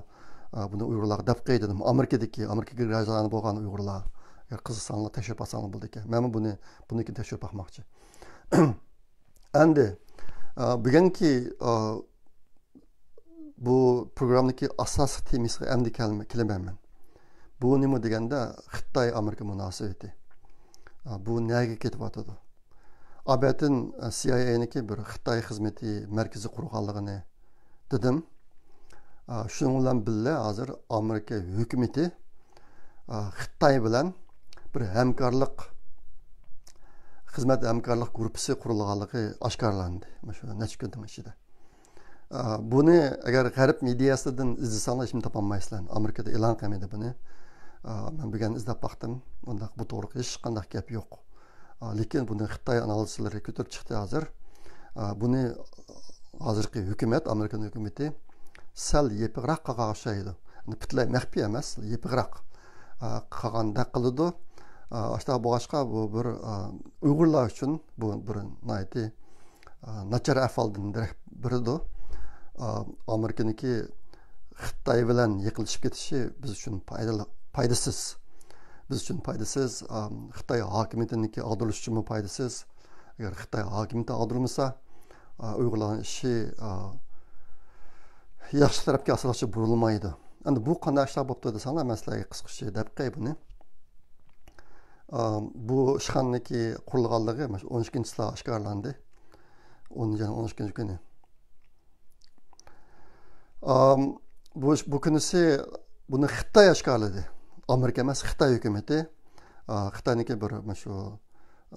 ئا، بۇنى ئۇيغۇرلارغا دەپ قوياي دېدىم. ئامېرىكىدىكى، ئامېرىكا گراژدانى بولغان ئۇيغۇرلار، ئەگەر قىزىقساڭلار تەكشۈرۈپ باقساڭلار بولىدىكەن. مەنمۇ بۇنى، بۇنىڭكىنى تەكشۈرۈپ باقماقچى. ئەمدى، ئا، بۈگۈنكى، ئا، بۇ پروگراممىدىكى ئاساسلىق تېمىسىغا ئەمدى كەلمە-، كېلىمەن مەن. بۇ نېمە دېگەندە، خىتاي ئامېرىكا مۇناسىۋىتى. ئا، بۇ نەگە كېتىۋاتىدۇ؟ ئابەتىن، ئا، سى ئاي ئەينىڭكى بىر خىتاي خىزمىتى مەركىزى قۇرغانلىقىنى دېدىم. ئا، شۇنىڭ بىلەن بىللە، ھازىر ئامېرىكا ھۆكۈمىتى، ئا، خىتاي بىلەن بىر ھەمكارلىق، خىزمەت ھەمكارلىق گۇرۇپپىسى قۇرۇلغانلىقى ئاشكارىلاندى مۇشۇ نەچچە كۈننىڭ ئىچىدە. ئا، بۇنى ئەگەر غەرب مېدىياسىدىن ئىزدىسەڭلار، ھېچنېمە تاپالمايسىلەر. ئامېرىكىدا ئېلان قىلمىدى بۇنى. ئا، مەن بۈگۈن ئىزدەپ باقتىم. ئۇنداق، بۇ توغرىلىق ھېچقانداق گەپ يوق. ئا، لېكىن بۇنى خىتاي ئانالىزچىلىرى كۆتۈرۈپ چىقتى ھازىر. ئا، بۇنى ھازىرقى ھۆكۈمەت، ئامېرىكىنىڭ ھۆكۈمىتى سەل يېپىقراق قىلغان ئوخشايدۇ. يەنى پۈتۈنلەي مەخپىي ئەمەس، يېپىقراق، ئا، قىلغاندەك قىلىدۇ. ئا، ئاشۇنداق بولغاچقا، بۇ بىر، ئا، ئۇيغۇرلار ئۈچۈن بۇ بىر ناھايىتى، ئا، ناچار ئەھۋالدىن دېرەك بېرىدۇ. ئا، ئامېرىكىنىڭكى خىتاي بىلەن يېقىنلىشىپ كېتىشى بىز ئۈچۈن پايدىلىق، پايدىسىز. بىز ئۈچۈن پايدىسىز. ئا، خىتاي ھاكىمىيىتىنىڭكى ئاغدۇرۇلۇشى ئۈچۈنمۇ پايدىسىز. ئەگەر خىتاي ھاكىمىيىتى ئاغدۇرۇلمىسا، ئا، ئۇيغۇرلارنىڭ ئىشى، ئا، ياخشى تەرەپكە ئاساسلىقچە بۇرۇلمايدۇ. ئەمدى بۇ قانداق ئىشلار بوپتۇ دېسەڭلار، مەن سىلەرگە قىسقىچە دەپ قوياي بۇنى. ئا، بۇ ئىشخانىنىڭكى قۇرۇلغانلىقى مانا شۇ ئون ئىككىنچى چىسلا ئاشكارىلاندى. ئون، يەنى ئون ئىككىنچى كۈنى. ئام، بۇ، بۇ كۈنىسى بۇنى خىتاي ئاشكارىلىدى. ئامېرىكا ئەمەس، خىتاي ھۆكۈمىتى. ئا، خىتاينىڭكى بىر مۇشۇ،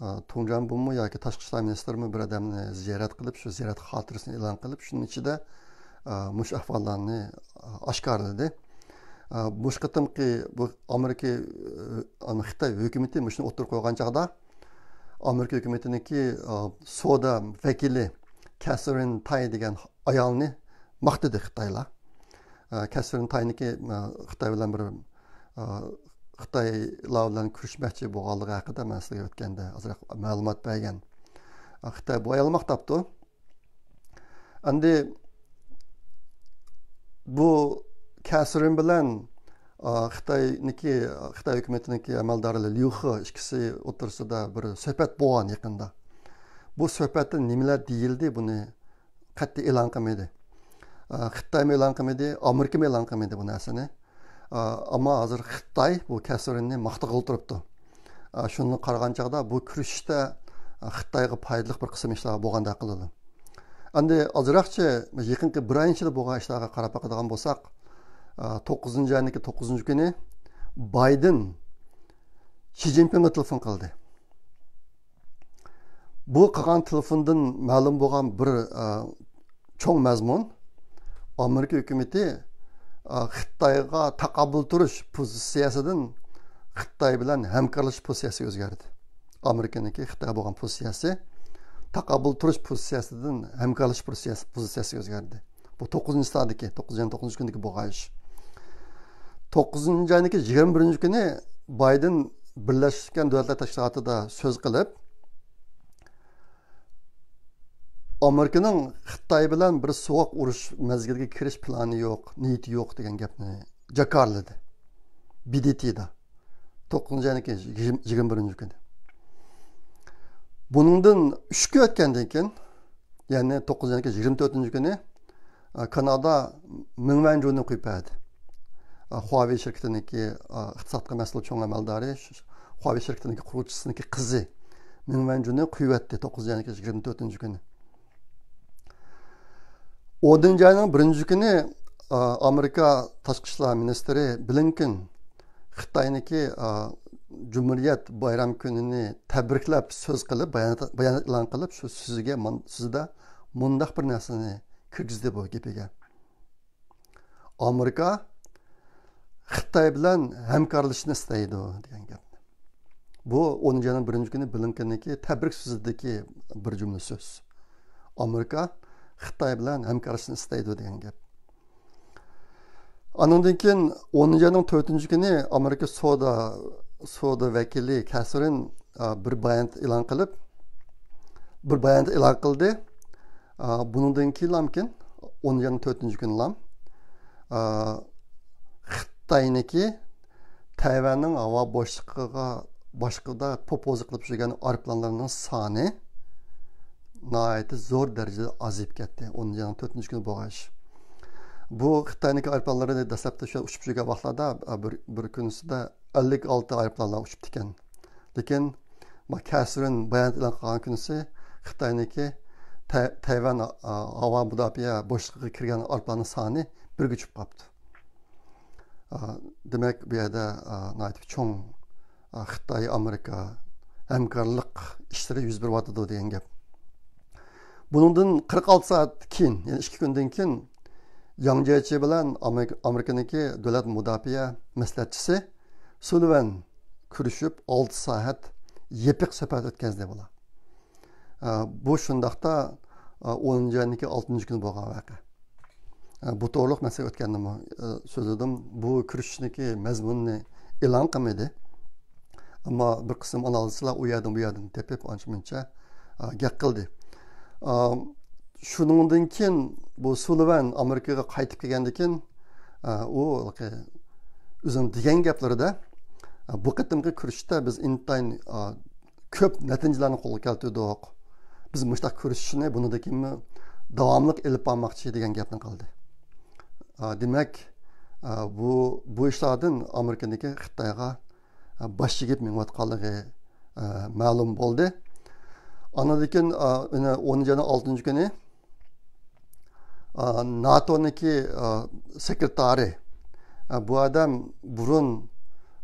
ئا، تۇڭگەن بۇمۇ ياكى تاشقى ئىشلار مىنىستىرىمۇ بىر ئادەمنى زىيارەت قىلىپ، شۇ زىيارەت خاتىرىسىنى ئېلان قىلىپ، شۇنىڭ ئىچىدە، ئا، مۇشۇ ئەھۋاللارنى، ئا، ئاشكارىلىدى. ئا، مۇشۇ قېتىمقى بۇ ئامېرىكا، ئا، خىتاي ھۆكۈمىتى مۇشۇنى ئوتتۇرىغا قويغان چاغدا، ئامېرىكا ھۆكۈمىتىنىڭكى، ئا، سودا ۋەكىلى كەسرىن تاي دېگەن ئايالنى ماختىدى خىتايلار. كەسرىن تاينىكى خىتاي بىلەن بىر، خىتايلار بىلەن كۆرۈشمەكچى بولغانلىقى ھەققىدە مەن سىزگە ئۆتكەندە ئازراق مەلۇمات بەرگەن. خىتاي بۇ ئايالماق تاپتۇ. ئەمدى بۇ كەسرىن بىلەن، ئا، خىتاينىكى، خىتاي ھۆكۈمىتىنىڭكى ئەمەلدارى ليۇ خې ئىككىسى ئوتتۇرىسىدا بىر سۆھبەت بولغان يېقىندا. بۇ سۆھبەتتە نېمىلەر دېيىلدى، بۇنى قەتئىي ئېلان قىلمىدى. ئا، خىتايمۇ ئېلان قىلمىدى، ئامېرىكىمۇ ئېلان قىلمىدى بۇ نەرسىنى. ئا، ئەمما ھازىر خىتاي بۇ كەسرىننى ماختىغىلى تۇرۇپتۇ. ئا، شۇنى قارىغان چاغدا بۇ كۆرۈشۈشتە، ئا، خىتايغا پايدىلىق بىر قىسىم ئىشلار بولغاندەك قىلىدۇ. ئەمدى ئازراقچە يېقىنقى بىر ئاي ئىچىدە بولغان ئىشلارغا قاراپ باقىدىغان بولساق، ئا، توققۇزىنچى ئاينىڭكى توققۇزىنچى كۈنى بايدېن شى جىنپىڭغا تېلېفون قىلدى. بۇ قىلغان تېلېفوندىن مەلۇم بولغان بىر، ئە، چوڭ مەزمۇن، ئامېرىكا ھۆكۈمىتى، ئە، خىتايغا تاقابىل تۇرۇش پوزىتسىيەسىدىن خىتاي بىلەن ھەمكارلىشىش پوزىتسىيەسىگە ئۆزگەردى. ئامېرىكىنىڭكى خىتايغا بولغان پوزىتسىيەسى تاقابىل تۇرۇش پوزىتسىيەسىدىن ھەمكارلىشىش پوزىتسىيەسى، پوزىتسىيەسىگە ئۆزگەردى. بۇ توققۇزىنچى سانىدىكى، توققۇزىنچى، توققۇزىنچى كۈندىكى بولغان ئىش. توققۇزىنچى ئاينىڭكى يىگىرمە بىرىنچى كۈنى بايدېن بىرلەشكەن دۆلەتلەر تەشكىلاتىدا سۆز قىلىپ، ئامېرىكىنىڭ خىتاي بىلەن بىر سوغۇق ئۇرۇش مەزگىلىگە كىرىش پىلانى يوق، نىيىتى يوق دېگەن گەپنى جاكارلىدى. بى دى تىدا. توققۇزىنچى ئاينىڭكى يىگىرمە بىرىنچى كۈنى. بۇنىڭدىن ئۈچ كۈن ئۆتكەندىن كېيىن، يەنى توققۇزىنچى ئاينىڭكى يىگىرمە تۆتىنچى كۈنى، ئا، كانادا مېڭ ۋەنجۇنى قويۇپ بەردى. ئا، خۇاۋېي شىركىتىنىڭكى، ئا، ئىقتىسادقا مەسئۇل چوڭ ئەمەلدارى، ش-، خۇاۋېي شىركىتىنىڭكى قۇرغۇچىسىنىڭكى قىزى مېڭ ۋەنجۇنى قويۇۋەتتى توققۇزىنچى ئاينىڭكى يىگىرمە تۆتىنچى كۈنى. ئونىنچى ئاينىڭ بىرىنچى كۈنى، ئا، ئامېرىكا تاشقى ئىشلار مىنىستىرى بلىنكېن خىتاينىڭكى، ئا، جۇمھۇرىيەت بايرام كۈنىنى تەبرىكلەپ سۆز قىلىپ، بايانات، بايانات ئېلان قىلىپ، شۇ سۆزىگە مۇن-، سۆزىدە مۇنداق بىر نەرسىنى كىرگۈزدى بۇ گېپىگە. ئامېرىكا خىتاي بىلەن ھەمكارلىشىشنى ئىستەيدۇ دېگەن گەپنى. بۇ ئونىنچى ئاينىڭ بىرىنچى كۈنى بلىنكېننىڭكى تەبرىك سۆزىدىكى بىر جۈملە سۆز. ئامېرىكا خىتاي بىلەن ھەمكارلىشىشنى ئىستەيدۇ دېگەن گەپ. ئانىڭدىن كېيىن ئونىنچى ئاينىڭ تۆتىنچى كۈنى ئامېرىكا سودا، سودا ۋەكىلى كەسرىن، ئا، بىر بايانات ئېلان قىلىپ، بىر بايانات ئېلان قىلدى. ئا، بۇنىڭدىن كېيىنلامكىن، ئونىنچى ئاينىڭ تۆتىنچى كۈنىلام، ئا، خىتاينىڭكى تەيۋەننىڭ ھاۋا بوشلۇقىغا، بوشلۇقىدا پوپوزا قىلىپ يۈرگەن ئايروپىلانلارنىڭ سانى ناھايىتى زور دەرىجىدە ئازىيىپ كەتتى. ئونىنچى ئاينىڭ تۆتىنچى كۈنى بولغان ئىش. بۇ خىتاينىڭكى ئايروپىلانلىرى دەسلەپتە شۇ ئۇچۇپ يۈرگەن ۋاقىتلاردا، بىر، بىر كۈنىسىدە ئەللىك ئالتە ئايروپىلانلار ئۇچۇپتىكەن. لېكىن، ما، كەسرىن بايانات ئېلان قىلغان كۈنىسى خىتاينىڭكى تەي-، تەيۋەن، ئا، ھاۋا مۇداپىئە بوشلۇقىغا كىرگەن ئايروپىلاننىڭ سانى بىرگە چۈشۈپ قاپتۇ. ئا، دېمەك، بۇ يەردە، ئا، ناھايىتى چوڭ، ئا، خىتاي ئامېرىكا ھەمكارلىق ئىشلىرى يۈز بېرىۋاتىدۇ دېگەن گەپ. بۇنىڭدىن قىرىق ئالتە سائەت كېيىن، يەنى ئىككى كۈندىن كېيىن، ياڭ جيېچى بىلەن ئامېرىكا، ئامېرىكىنىڭكى دۆلەت مۇداپىئە مەسلىھەتچىسى سۇلىۋان كۆرۈشۈپ، ئالتە سائەت يېپىق سۆھبەت ئۆتكەزدى بۇلار. ئا، بۇ شۇنداقتا، ئا، ئونىنچى ئاينىڭكى ئالتىنچى كۈنى بولغان ۋەقە. ئا، بۇ توغرۇلۇق مەن سىزگە ئۆتكەندىمۇ، ئا، سۆزلىدىم. بۇ كۆرۈشۈشنىڭكى مەزمۇنىنى ئېلان قىلمىدى. ئەمما بىر قىسىم ئانالىزچىلار ئۇ يەردىن، بۇ يەردىن تېپىپ، ئانچە مۇنچە، ئا، گەپ قىلدى. ئا، شۇنىڭدىن كېيىن بۇ سۇلىۋان ئامېرىكىغا قايتىپ كەلگەندىن كېيىن، ئا، ئۇ ئۆزىنىڭ دېگەن گەپلىرىدە، ئا، بۇ قېتىمقى كۆرۈشۈشتە بىز ئىنتايىن، ئا، كۆپ نەتىجىلەرنى قولغا كەلتۈردۇق. بىز مۇشۇنداق كۆرۈشۈشنى بۇنىڭدىن كېيىنمۇ داۋاملىق ئېلىپ بارماقچى دېگەن گەپنى قىلدى. ئا، دېمەك، ئا، بۇ، بۇ ئىشلاردىن ئامېرىكىنىڭكى خىتايغا، ئا، باش ئېگىپ مېڭىۋاتقانلىقى، ئا، مەلۇم بولدى. ئاندىن كېيىن، ئا، يەنە ئونىنچى ئاينىڭ ئالتىنچى كۈنى، ئا، ناتونىڭكى، ئا، سېكرېتارى، ئا، بۇ ئادەم بۇرۇن،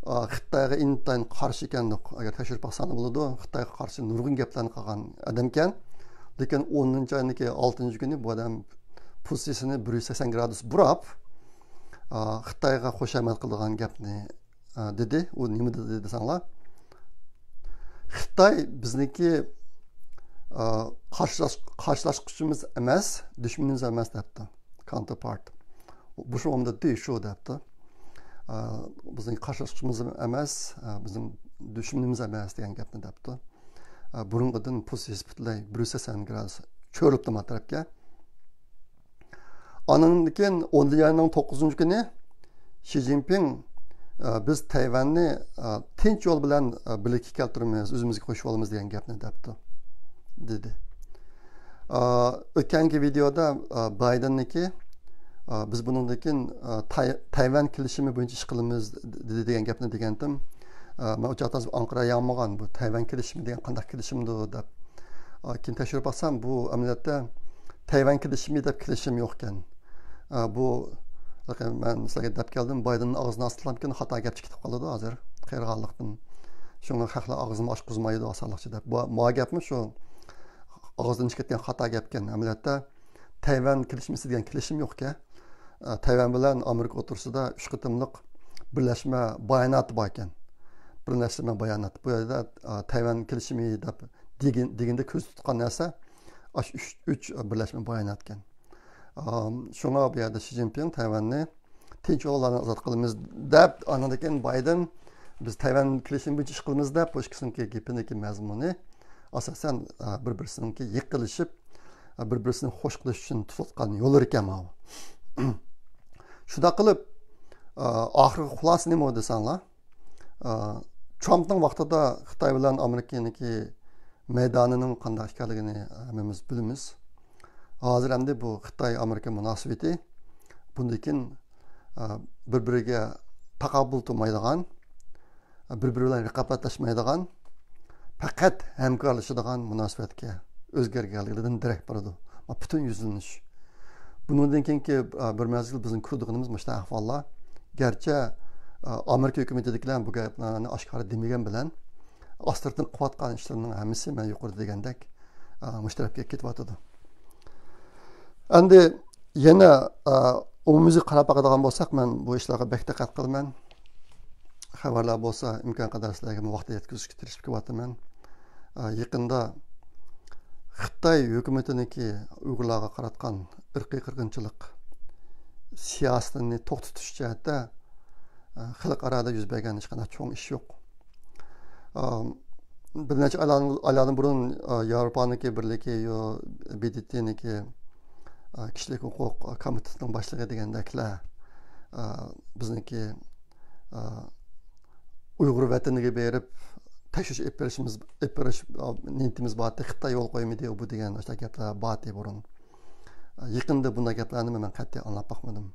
ئا، خىتايغا ئىنتايىن قارشى ئىكەن، ئەگەر تەكشۈرۈپ باقساڭلار بولىدۇ، خىتايغا قارشى نۇرغۇن گەپلەرنى قىلغان ئادەمكەن. لېكىن ئونىنچى ئاينىڭكى ئالتىنچى كۈنى بۇ ئادەم پوزىتسىيىسىنى بىر يۈز سەكسەن گرادۇس بۇراپ، ئا، خىتايغا خۇشامەت قىلىدىغان گەپنى، ئا، دېدى. ئۇ نېمە دېدى دېسەڭلار، خىتاي بىزنىڭكى، ئا، قارشىلاش-، قارشىلاشقۇچىمىز ئەمەس، دۈشمىنىمىز ئەمەس دەپتۇ. كاونتېرپارت. 不是我们的对手 دەپتۇ. بىزنىڭ قارشىلاشقۇچىمىز ئەمەس، بىزنىڭ دۈشمىنىمىز ئەمەس دېگەن گەپنى دەپتۇ. بۇرۇنقىدىن پوزىتسىيىسى پۈتۈنلەي بىر يۈز سەكسەن گرادۇس چۆرۈلۈپتۇ ما تەرەپكە. ئاندىن كېيىن ئونىنچى ئاينىڭ توققۇزىنچى كۈنى شى جىنپىڭ، بىز تەيۋەننى تىنچ يول بىلەن بىرلىككە كەلتۈرىمىز، ئۆزىمىزگە قوشۇپ ئالىمىز دېگەن گەپنى دەپتۇ، دېدى. ئۆتكەنكى ۋىدېودا بايدېننىكى، بىز بۇنىڭدىن كېيىن تاي-، تەيۋەن كېلىشىمى بويىچە ئىش قىلىمىز، دېدى دېگەن گەپنى دېگەنتىم. مەن ئۇ چاغدا ئانقىرا ياڭمىغان، بۇ تەيۋەن كېلىشىمى دېگەن قانداق كېلىشىمدۇ دەپ. كېيىن تەكشۈرۈپ باقسام، بۇ ئەمەلىيەتتە تەيۋەن كېلىشىمى دەپ كېلىشىم يوقكەن. بۇ، مەن سىلەرگە دەپ كەلدىم، بايدېننىڭ ئاغزىنى ئاستىلامكىن خاتا گەپ چىقىپ قالىدۇ ھازىر، قېرىغانلىقتىن. شۇڭا خەقلەر ئاغزىنى ئاچقۇزمايدۇ ئاسانلىقچە دەپ. بۇ، ما گەپمۇ شۇ ئاغزىدىن چىقىپ كەتكەن خاتا گەپكەن. ئەمەلىيەتتە تەيۋەن كېلىشمىسى دېگەن كېلىشىم يوقكەن. تەيۋەن بىلەن ئامېرىكا ئوتتۇرىسىدا ئۈچ قېتىملىق بىرلەشمە باياناتى باركەن. بىرلەشمە بايانات. بۇ يەردە تەيۋەن كېلىشىمى دەپ دېگىن-، دېگىنىدە كۆزدە تۇتقان نەرسە ئاشۇ ئۈچ، ئۈچ بىرلەشمە باياناتكەن. شۇڭا بۇ يەردە شى جىنپىڭ تەيۋەننى تىنچ يوللارنى ئازاد قىلىمىز دەپ، ئاندىن كېيىن بايدېن بىز تەيۋەن كېلىشىمى بويىچە ئىش قىلىمىز دەپ، بۇ ئىككىسىنىڭكى گېپىنىڭكى مەزمۇنى ئاساسەن بىر-، بىرسىنىڭكى يېقىنلىشىپ، بىر-، بىرسىنى خوش قىلىش ئۈچۈن تۇتۇۋاتقان يوللىرى ئىكەن ماۋۇ. شۇنداق قىلىپ، ئاخىرقى خۇلاسە نېمە دېسەڭلار، ترامپنىڭ ۋاقتىدا خىتاي بىلەن ئامېرىكىنىڭكى مەيدانىنىڭ قانداق ئىكەنلىكىنى ھەممىمىز بىلىمىز. ھازىر ئەمدى بۇ خىتاي ئامېرىكا مۇناسىۋىتى بۇندىن كېيىن، بىر-بىرىگە تاقابىل تۇرمايدىغان، بىر-بىرى بىلەن رىقابەتلەشمەيدىغان، پەقەت ھەمكارلىشىدىغان مۇناسىۋەتكە ئۆزگەرگەنلىكىدىن دېرەك بېرىدۇ. پۈتۈن يۈزلىنىش. بۇنىڭدىن كېيىنكى، بىر مەزگىل بىزنىڭ كۆرىدىغىنىمىز مۇشۇنداق ئەھۋاللار. گەرچە، ئامېرىكا ھۆكۈمىتىدىكىلەر بۇ گەپلەرنى ئاشكارا دېمىگەن بىلەن، ئاستىرتىن قىلىۋاتقان ئىشلىرىنىڭ ھەممىسى مەن يۇقىرىدا دېگەندەك، مۇشۇ تەرەپكە كېتىۋاتىدۇ. ئەمدى يەنە، ئومۇميۈزلۈك قاراپ باقىدىغان بولساق، مەن بۇ ئىشلارغا بەك دىققەت قىلىمەن. خەۋەرلەر بولسا ئىمكان قەدەر سىلەرگە ۋاقتىدا يەتكۈزۈشكە تىرىشىپ كېلىۋاتىمەن. يېقىندا خىتاي ھۆكۈمىتىنىڭكى ئۇيغۇرلارغا قاراتقان ئىرقىي قىرغىنچىلىق سىياسىتىنى توختىتىش جەھەتتە، خەلقئارادا يۈز بەرگەن ھېچقانداق چوڭ ئىش يوق. بىر نەچچە ئايلاردىن، ئايلاردىن بۇرۇن، ياۋروپانىڭكى بىرلىكى، يو، بى دى تىنىڭكى، كىشىلىك ھوقۇق كومىتېتىنىڭ باشلىقى دېگەندەكلەر، بىزنىڭكى، ئۇيغۇر ۋەتىنىگە بېرىپ تەكشۈرۈش ئېلىپ بېرىشىمىز، ئېلىپ بېرىش نىيىتىمىز بارتى، خىتاي يول قويمىدى، بۇ دېگەن ئاشۇنداق گەپلەر بارتى بۇرۇن. يېقىندا بۇنداق گەپلەرنى مەن قەتئىي ئاڭلاپ باقمىدىم.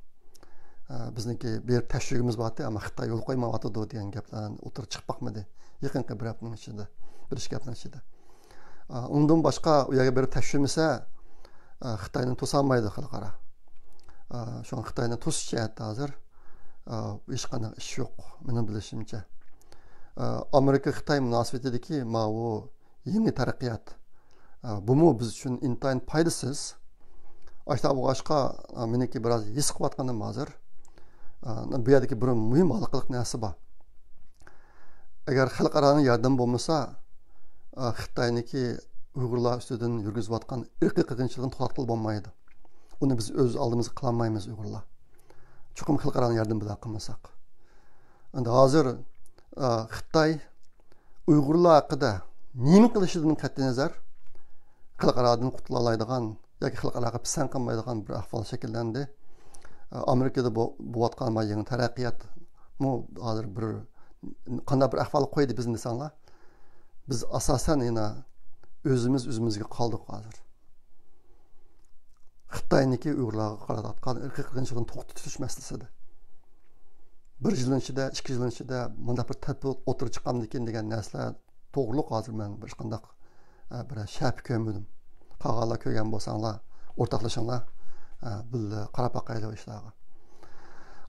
بىزنىڭكى بېرىپ تەكشۈرگۈمىز بارتى، ئەمما خىتاي يول قويمايۋاتىدۇ دېگەن گەپلەر ئوتتۇرىگە چىقىپ باقمىدى. يېقىنقى بىر ھەپتىنىڭ ئىچىدە، بىر ئىككى ھەپتىنىڭ ئىچىدە. ئۇنىڭدىن باشقا ئۇ يەرگە بېرىپ تەكشۈرمىسە، خىتاينى توسالمايدۇ خەلقئارا. شۇڭا خىتاينى توسۇش جەھەتتە ھازىر ھېچقانداق ئىش يوق، مېنىڭ بىلىشىمچە. ئامېرىكا خىتاي مۇناسىۋىتىدىكى ماۋۇ يېڭى تەرەققىيات، بۇمۇ بىز ئۈچۈن ئىنتايىن پايدىسىز. ئاشۇنداق بولغاچقا، مېنىڭكى بىراز ھېس قىلىۋاتقىنىم ھازىر، بۇ يەردىكى بىر مۇھىم ھالقىلىق نەرسە بار. ئەگەر خەلقئارانىڭ ياردىمى بولمىسا، خىتاينىڭكى ئۇيغۇرلار ئۈستىدىن يۈرگۈزۈۋاتقان ئىرقىي قىرغىنچىلىقىنى توختاتقىلى بولمايدۇ. ئۇنى بىز ئۆز ئالدىمىزغا قىلالمايمىز ئۇيغۇرلار. چوقۇم خەلقئارانىڭ ياردىمى بىلەن قىلمىساق. ئەمدى ھازىر، ئا، خىتاي ئۇيغۇرلار ھەققىدە نېمە قىلىشىدىن قەتئىينەزەر، خەلقئارادىن قۇتۇلالايدىغان ياكى خەلقئاراغا پىسەنت قىلمايدىغان بىر ئەھۋال شەكىللەندى. ئا، ئامېرىكىدا بو-، بولۇۋاتقان ما يېڭى تەرەققىياتمۇ ھازىر بىر قانداق بىر ئەھۋال قويدى بىزنى دېسەڭلار. بىز ئاساسەن يەنە ئۆزىمىز ئۆزىمىزگە قالدۇق ھازىر. خىتاينىڭكى ئۇيغۇرلارغا قارىتىۋاتقان ئىرقىي قىرغىنچىلىقىنى توختىتىش مەسىلىسىدە. بىر يىلنىڭ ئىچىدە، ئىككى يىلنىڭ ئىچىدە مۇنداق بىر تەدبىر ئوتتۇرىغا چىقامدىكىن دېگەن نەرسىلەر توغرۇلۇق ھازىر مەن ھېچقانداق، ئە، بىر شەپە كۆرمىدىم. قالغانلار كۆرگەن بولساڭلار، ئورتاقلىشىڭلار، ئە، بىللە قاراپ باقايلى ئىشلارغا.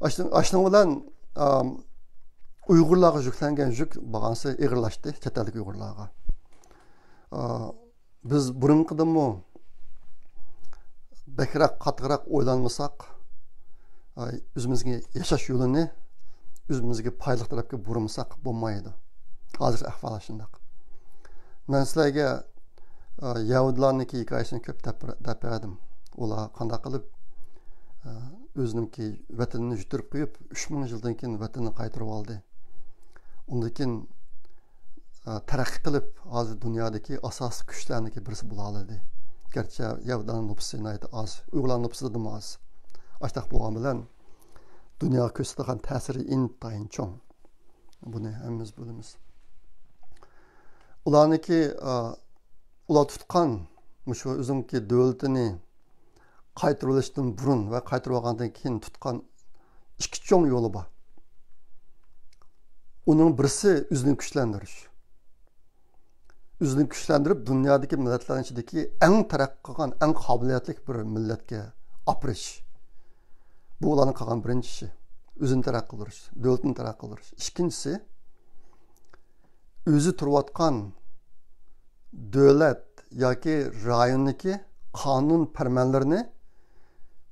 ئاشۇنىڭ، ئاشۇنىڭ بىلەن، ئام، ئۇيغۇرلارغا يۈكلەنگەن يۈك بارغانسېرى ئېغىرلاشتى، چەت ئەلدىكى ئۇيغۇرلارغا. ئا، بىز بۇرۇنقىدىنمۇ بەكرەك، قاتتىقراق ئويلانمىساق، ئاي، ئۆزىمىزگە ياشاش يولىنى ئۆزىمىزگە پايدىلىق تەرەپكە بۇرمىساق بولمايدۇ. ھازىر ئەھۋال شۇنداق. مەن سىلەرگە، ئا، يەھۇدىيلارنىڭكى ھېكايىسىنى كۆپ دەپ، دەپ بەردىم. ئۇلار قانداق قىلىپ، ئا، ئۆزىنىڭكى ۋەتىنىنى يۈتتۈرۈپ قويۇپ، ئۈچ مىڭ يىلدىن كېيىن ۋەتىنىنى قايتۇرۇپ ئالدى. ئۇندىن كېيىن، ئە، تەرەققىي قىلىپ، ھازىر دۇنيادىكى ئاساسىي كۈچلەرنىڭكى بىرسى بولالىدى. گەرچە يەھۇدىيلارنىڭ نوپۇسى ناھايىتى ئاز، ئۇيغۇرلارنىڭ نوپۇسىدىنمۇ ئاز. ئاشتاق بولغان بىلەن دۇنياغا كۆرسىتىدىغان تەسىرى ئىنتايىن چوڭ. بۇنى ھەممىمىز بىلىمىز. ئۇلارنىڭكى، ئا، ئۇلار تۇتقان مۇشۇ ئۆزىنىڭكى دۆلىتىنى قايتۇرۇۋېلىشتىن بۇرۇن ۋە قايتۇرۇۋالغاندىن كېيىن تۇتقان ئىككى چوڭ يولى بار. ئۇنىڭ بىرسى ئۆزىنى كۈچلەندۈرۈش. ئۆزىنى كۈچلەندۈرۈپ، دۇنيادىكى مىللەتلەرنىڭ ئىچىدىكى ئەڭ تەرەققىي قىلغان، ئەڭ قابىلىيەتلىك بىر مىللەتكە ئاپىرىش. بۇ ئۇلارنىڭ قىلغان بىرىنچى ئىشى. ئۆزىنى تەرەققىي قىلدۇرۇش، دۆلىتىنى تەرەققىي قىلدۇرۇش. ئىككىنچىسى، ئۆزى تۇرۇۋاتقان دۆلەت ياكى رايوندىكى قانۇن پەرمانلىرىنى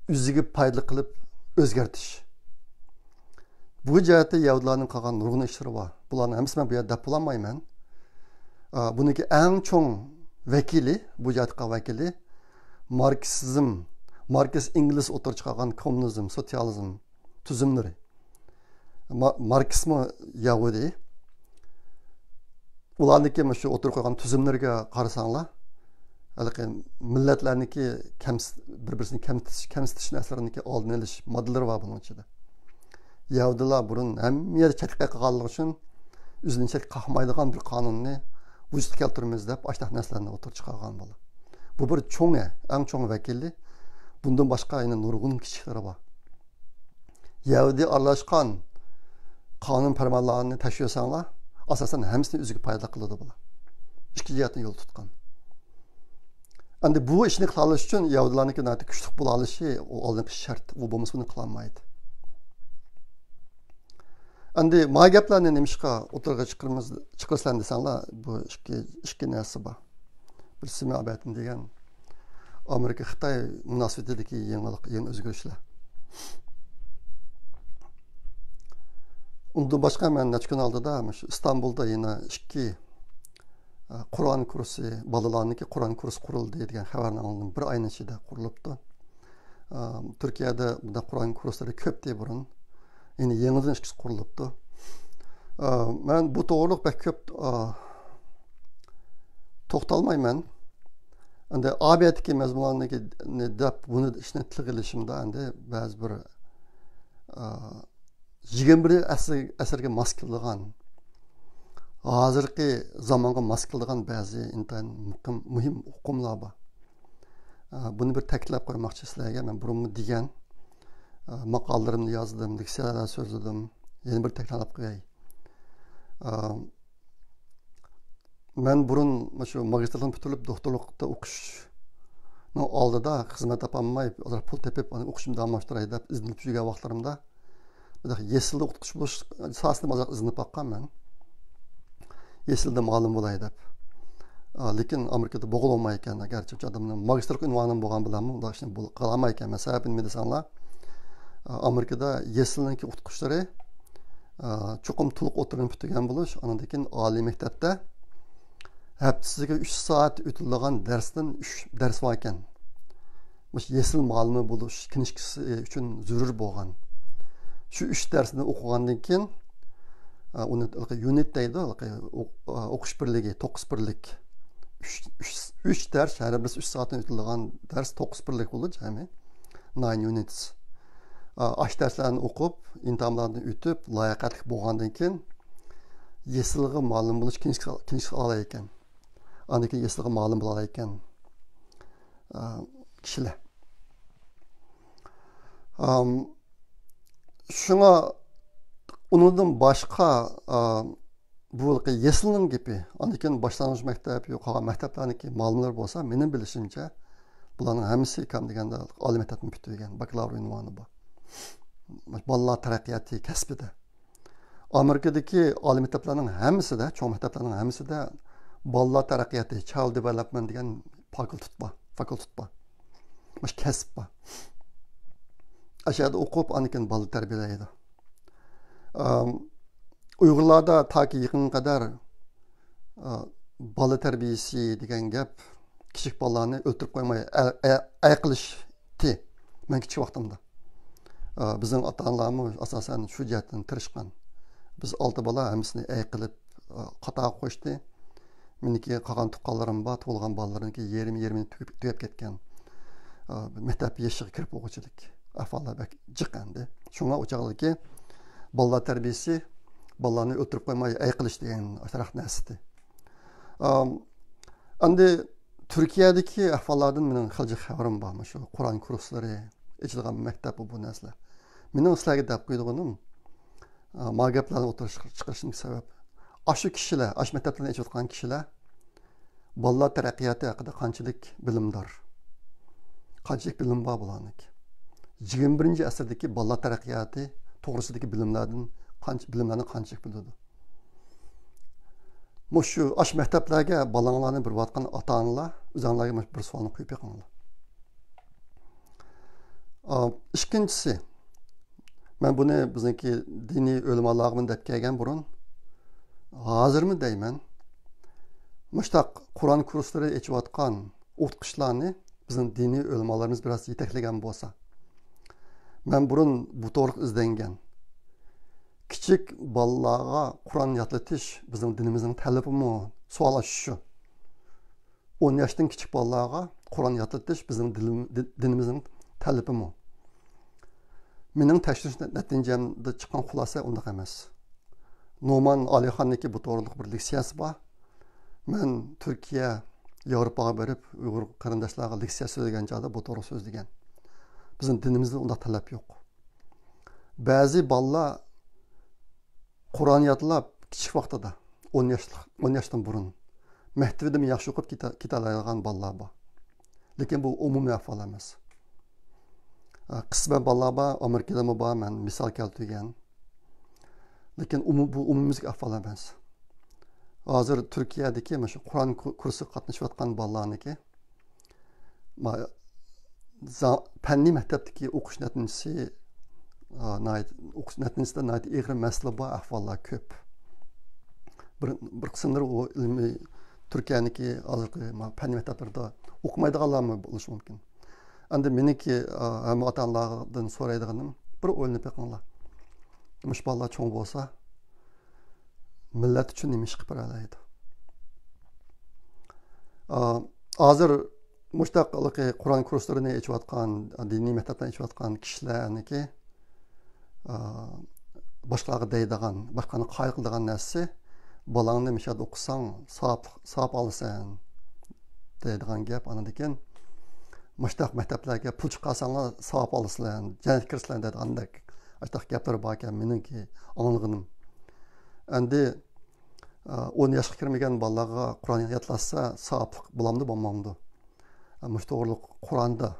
ئۆزىگە پايدىلىق قىلىپ ئۆزگەرتىش. بۇ جەھەتتە يەھۇدىيلارنىڭ قىلغان نۇرغۇن ئىشلىرى بار. بۇلارنىڭ ھەممىسىنى مەن بۇ يەردە دەپ بولالمايمەن. ئا، بۇنىڭكى ئەڭ چوڭ ۋەكىلى، بۇ جەھەتتە قىلغان ۋەكىلى ماركسىزم، ماركس ئېنگلس ئوتتۇرىغا چىقارغان كوممۇنىزم، سوتسىيالىزم تۈزۈملىرى. ما-، ماركسمۇ يەھۇدىي. ئۇلارنىڭكى مۇشۇ ئوتتۇرىغا قويغان تۈزۈملىرىگە قارىساڭلار، ھېلىقى مىللەتلەرنىڭكى كەمس-، بىر-بىرسىنى كەمسىتىش، كەمسىتىش نەرسىلىرىنىڭكى ئالدىنى ئېلىش ماددىلىرى بار بۇنىڭ ئىچىدە. يەھۇدىيلار بۇرۇن ھەممە يەردە چەتكە قالغانلىقى ئۈچۈن ئۆزىنى چەتكە قاقمايدىغان بىر قانۇننى ۋۇجۇدقا كەلتۈرىمىز دەپ، ئاشۇنداق نەرسىلەرنى ئوتتۇرىغا چىقارغان بۇلار. بۇ بىر چوڭى، ئەڭ چوڭ ۋەكىلى. بۇندىن باشقا يەنە نۇرغۇن كىچىكلىرى بار. يەھۇدىي ئارىلاشقان قانۇن پەرمانلارنى تەكشۈرسەڭلار، ئاساسەن ھەممىسىنى ئۆزىگە پايدىلىق قىلىدۇ بۇلار. ئىككى جەھەتتىن يول تۇتقان. ئەمدى بۇ ئىشنى قىلالىشى ئۈچۈن يەھۇدىيلارنىڭكى ناھايىتى كۈچلۈك بولالىشى ئۇ ئالدىنقى شەرت. ئۇ بولمىسا بۇنى قىلالمايدۇ. ئەمدى ما گەپلەرنى نېمىشقا ئوتتۇرىغا چىقىرىمىز، چىقىرىسەن دېسەڭلار، بۇ ئىككى، ئىككى نەرسە بار. بىرسى مەبەتىن دېگەن ئامېرىكا خىتاي مۇناسىۋىتىدىكى يېڭىلىق، يېڭى ئۆزگىرىشلەر. ئۇندىن باشقا مەن نەچچە كۈن ئالدىدا مۇشۇ ئىستانبۇلدا يەنە ئىككى، ئە، قۇرئان كۇرسى، بالىلارنىڭكى قۇرئان كۇرسى قۇرۇلدى دېگەن خەۋەرنى ئاڭلىدىم. بىر ئاينىڭ ئىچىدە قۇرۇلۇپتۇ. ئە، تۈركىيەدە بۇنداق قۇرئان كۇرسلىرى كۆپتى بۇرۇن. يەنە يېڭىدىن ئىككىسى قۇرۇلۇپتۇ. ئە، مەن بۇ توغرىلىق بەك كۆپ، ئە، توختالمايمەن. ئەمدى ئابىيەتتىكى مەزمۇنلارنى دەپ بۇنى ئىشنى تىلغا ئېلىشىمدا ئەمدى بەزى بىر، ئە، يىگىرمە بىرىنچى ئەسىر، ئەسىرگە ماس كېلىدىغان، ھازىرقى زامانغا ماس كېلىدىغان بەزى ئىنتايىن مۇقىم، مۇھىم ئۇقۇملار بار. ئە، بۇنى بىر تەكىتلەپ قويماقچى سىلەرگە. مەن بۇرۇنمۇ دېگەن، ئە، ماقالىلىرىمنى يازدىم، لېكسىيەلەردە سۆزلىدىم. يەنە بىر تەكرارلاپ قوياي. ئە، مەن بۇرۇن مۇشۇ ماگىستىرلىقنى پۈتتۈرۈپ، دوكتورلۇقتا ئوقۇشنىڭ ئالدىدا خىزمەت تاپالماي، ئازراق پۇل تېپىپ، ئاندىن ئوقۇشۇمنى داۋاملاشتۇراي دەپ ئىزدىنىپ يۈرگەن ۋاقىتلىرىمدا، بۇنداق يېسىلدا ئوقۇتقۇچى بولۇش ساھەسىنى ئازراق ئىزدىنىپ باققان مەن. يېسىلدا مۇئەللىم بولاي دەپ. ئا، لېكىن ئامېرىكىدا بولغىلى بولمايدىكەن. گەرچە ئادەمنىڭ ماگىستىرلىق ئۇنۋانىمۇ بولغان بىلەنمۇ بۇنداق ئىشنى بول-، قىلالمايدىكەن. مەن سەۋەبىنى نېمە دېسەڭلار، ئا، ئامېرىكىدا يېسىلنىڭكى ئوقۇتقۇچىلىرى، ئا، چوقۇم تولۇق ئوتتۇرىنى پۈتتۈرگەن بولۇش، ئاندىن كېيىن ئالىي مەكتەپتە ھەپتىسىگە ئۈچ سائەت ئۆتۈلىدىغان دەرستىن ئۈچ دەرس بار ئىكەن. مۇشۇ يېسىل مۇئەللىمى بولۇش كىنىشكىسى ئۈچۈن زۆرۈر بولغان. شۇ ئۈچ دەرسنى ئوقۇغاندىن كېيىن، ئە، ئۇنى يۇنىت دەيدۇ، ئوق-، ئوقۇش بىرلىكى، توققۇز بىرلىك. ئۈچ، ئۈچ، ئۈچ دەرس، ھەر بىرسى ئۈچ سائەتتىن ئۆتۈلىدىغان دەرس توققۇز بىرلىك بولىدۇ، جەمئىي. Nine units. ئە، ئاشۇ دەرسلەرنى ئوقۇپ، ئىمتىھانلاردىن ئۆتۈپ، لاياقەتلىك بولغاندىن كېيىن، يېسىلغا مۇئەللىم بولۇش كىنىشكىسى، كىنىشكىسى ئالالايكەن. ئاندىن كېيىن يېسىلغا مۇئەللىم بولالايكەن. ئا، كىشىلەر. ئام، شۇڭا ئۇنىڭدىن باشقا، ئا، بۇ يېسىلنىڭ گېپى، ئاندىن كېيىن باشلانغۇچ مەكتەپ، يۇقىرى مەكتەپلەرنىڭكى مۇئەللىملىرى بولسا، مېنىڭ بىلىشىمچە، بۇلارنىڭ ھەممىسى كەم دېگەندە ئالىي مەكتەپنى پۈتتۈرگەن، باكلاۋر ئۇنۋانى بار. بالىلار تەرەققىياتى كەسپىدە. ئامېرىكىدىكى ئالىي مەكتەپلەرنىڭ ھەممىسىدە، چوڭ مەكتەپلەرنىڭ ھەممىسىدە بالىلار تەرەققىياتى، چايلد دېۋېلوپمېنت دېگەن فاكۇلتېت بار، فاكۇلتېت بار. مۇشۇ كەسىپ بار. ئاشۇ يەردە ئوقۇپ، ئاندىن كېيىن بالا تەربىيەلەيدۇ. ئام، ئۇيغۇرلاردا تاكى يېقىنغا قەدەر، ئا، بالا تەربىيىسى دېگەن گەپ، كىچىك بالىلارنى ئۆلتۈرۈپ قويماي، ئە-، ئە-، ئەي قىلىشتى. مەن كىچىك ۋاقتىمدا. ئا، بىزنىڭ ئاتا-ئانىلارمۇ ئاساسەن شۇ جەھەتتىن تىرىشقان. بىز ئالتە بالا، ھەممىسىنى ئەي قىلىپ، ئا، قاتارغا قوشتى. مېنىڭكى قالغان تۇغقانلىرىم بار، تۇغۇلغان بالىلىرىمنىڭكى يېرىم، يېرىمى تۈگەپ، تۈگەپ كەتكەن. ئا، مەكتەپ يېشىغا كىرىپ بولغۇچىلىك ئەھۋاللار بەك جىق ئەمدى. شۇڭا ئۇ چاغدىكى بالىلار تەربىيىسى، بالىلارنى ئۆلتۈرۈپ قويماي ئەي قىلىش دېگەن ئاشۇنداق نەرسىدى. ئام، ئەمدى تۈركىيەدىكى ئەھۋاللاردىن مېنىڭ خېلى جىق خەۋىرىم بار، مۇشۇ قۇرئان كۇرسلىرى ئېچىلغان مەكتەپ، بۇ، بۇ نەرسىلەر. مېنىڭ سىلەرگە دەپ قويىدىغىنىم، ئا، ما گەپلەرنى ئوتتۇرىغا چىقىر-، چىقىرىشىمدىكى سەۋەب، ئاشۇ كىشىلەر، ئاشۇ مەكتەپلەرنى ئېچىۋاتقان كىشىلەر بالىلار تەرەققىياتى ھەققىدە قانچىلىك بىلىمدار؟ قانچىلىك بىلىم بار بۇلارنىڭكى؟ يىگىرمە بىرىنچى ئەسىردىكى بالىلار تەرەققىياتى توغرىسىدىكى بىلىملەردىن قانچە، بىلىملەرنى قانچىلىك بىلىدۇ؟ مۇشۇ ئاشۇ مەكتەپلەرگە بالاڭلارنى بېرىۋاتقان ئاتا-ئانىلار، ئۆزۈڭلارگە مۇشۇ بىر سوئالنى قويۇپ بېقىڭلار. ئا، ئىككىنچىسى، مەن بۇنى بىزنىڭكى دىنىي ئۆلىمالارغىمۇ دەپ كەلگەن بۇرۇن، ھازىرمۇ دەيمەن، مۇشتاق قۇرئان كۇرسلىرى ئېچىۋاتقان ئوقۇتقۇچىلارنى بىزنىڭ دىنىي ئۆلىمالىرىمىز بىراز يېتەكلىگەن بولسا. مەن بۇرۇن بۇ توغرىلىق ئىزدەنگەن. كىچىك بالىلارغا قۇرئان ياتلىتىش بىزنىڭ دىنىمىزنىڭ تەلىپىمۇ؟ سوئال ئاشۇ شۇ. ئون ياشتىن كىچىك بالىلارغا قۇرئان ياتلىتىش بىزنىڭ دىلىم-، دى-، دىنىمىزنىڭ تەلىپىمۇ؟ مېنىڭ تەكشۈرۈش نە-، نەتىجەمدە چىققان خۇلاسە ئۇنداق ئەمەس. نومان ئالىخاننىڭكى بۇ توغرىلىق بىر لېكسىيەسى بار. مەن تۈركىيە، ياۋروپاغا بېرىپ، ئۇيغۇر قېرىنداشلارغا لېكسىيە سۆزلىگەن چاغدا بۇ توغرا سۆزلىگەن. بىزنىڭ دىنىمىزدا ئۇنداق تەلەپ يوق. بەزى بالىلار قۇرئان يادلاپ، كىچىك ۋاقتىدا، ئون ياشلىق، ئون ياشتىن بۇرۇن، مەكتىۋىدىمۇ ياخشى ئوقۇپ كېتە-، كېتەلەيدىغان بالىلار بار. لېكىن بۇ ئومۇمىي ئەھۋال ئەمەس. ئە، قىسمەن بالىلار بار، ئامېرىكىدىمۇ بار، مەن مىسال كەلتۈرگەن. لېكىن ئومۇ-، بۇ ئومۇميۈزلۈك ئەھۋال ئەمەس. ھازىر تۈركىيەدىكى مۇشۇ قۇرئان كۇ-، كۇرسىغا قاتنىشىۋاتقان بالىلارنىڭكى ما-، زا-، پەننىي مەكتەپتىكى ئوقۇش نەتىجىسى، ئا، ناھايىتى، ئوقۇش نەتىجىسىدە ناھايىتى ئېغىر مەسىلە بار، ئەھۋاللار كۆپ. بىر، بىر قىسىملىرى ئۇ ئىلمىي تۈركىيەنىڭكى ھازىرقى ما-، پەننىي مەكتەپلىرىدە ئوقۇمايدىغانلارمۇ بولۇشى مۇمكىن. ئەمدى مېنىڭكى، ئا، ھەممە ئاتا-ئانىلاردىن سورايدىغىنىم، بىر ئويلىنىپ بېقىڭلار. مۇشۇ بالىلار چوڭ بولسا، مىللەت ئۈچۈن نېمە ئىش قىلىپ بېرەلەيدۇ؟ ئا، ھازىر مۇشتاق ھېلىقى قۇرئان كۇرسلىرىنى ئېچىۋاتقان، دىنىي مەكتەپلەرنى ئېچىۋاتقان كىشىلەرنىڭكى، ئا، باشقىلارغا دەيدىغان، باشقىلارنى قايىل قىلىدىغان نەرسىسى، بالاڭنى مۇشۇ يەردە ئوقۇساڭ، ساۋاب، ساۋاب ئالىسەن دەيدىغان گەپ. ئاندىن كېيىن، مۇشتاق مەكتەپلەرگە پۇل چىقارساڭلار، ساۋاب ئالىسىلەر، جەننەتكە كىرىسىلەر دەيدىغاندەك، ئاشۇنداق گەپلەر باركەن، مېنىڭكى ئاڭلىغىنىم. ئەمدى، ئا، ئون ياشقا كىرمىگەن بالىلارغا قۇرئان يادلاتسا، ساۋابلىق بولامدۇ، بولمامدۇ؟ ئا، مۇشۇ توغرىلىق قۇرئاندا،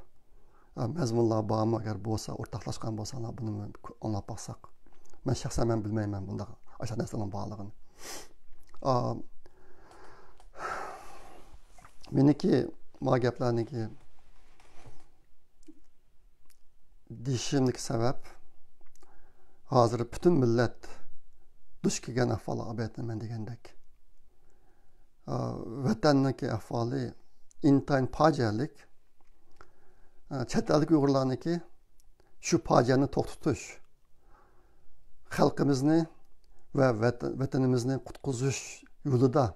ئا، مەزمۇنلار بارمۇ؟ ئەگەر بولسا، ئورتاقلاشقان بولساڭلار، بۇنى ئاڭلاپ باقساق. مەن شەخسەن مەن بىلمەيمەن بۇنداق ئاشۇنداق نەرسىلەرنىڭ بارلىقىنى. ئا، مېنىڭكى ما گەپلەرنىڭكى دېيىشىمدىكى سەۋەب، ھازىر پۈتۈن مىللەت دۇچ كەلگەن ئەھۋالغا ئەۋەتىمەن دېگەندەك. ئا، ۋەتەننىڭكى ئەھۋالى ئىنتايىن پاجىئەلىك. ئا، چەت ئەلدىكى ئۇيغۇرلارنىڭكى شۇ پاجىئەنى توختىتىش، خەلقىمىزنى ۋە ۋەت-، ۋەتىنىمىزنى قۇتقۇزۇش يولىدا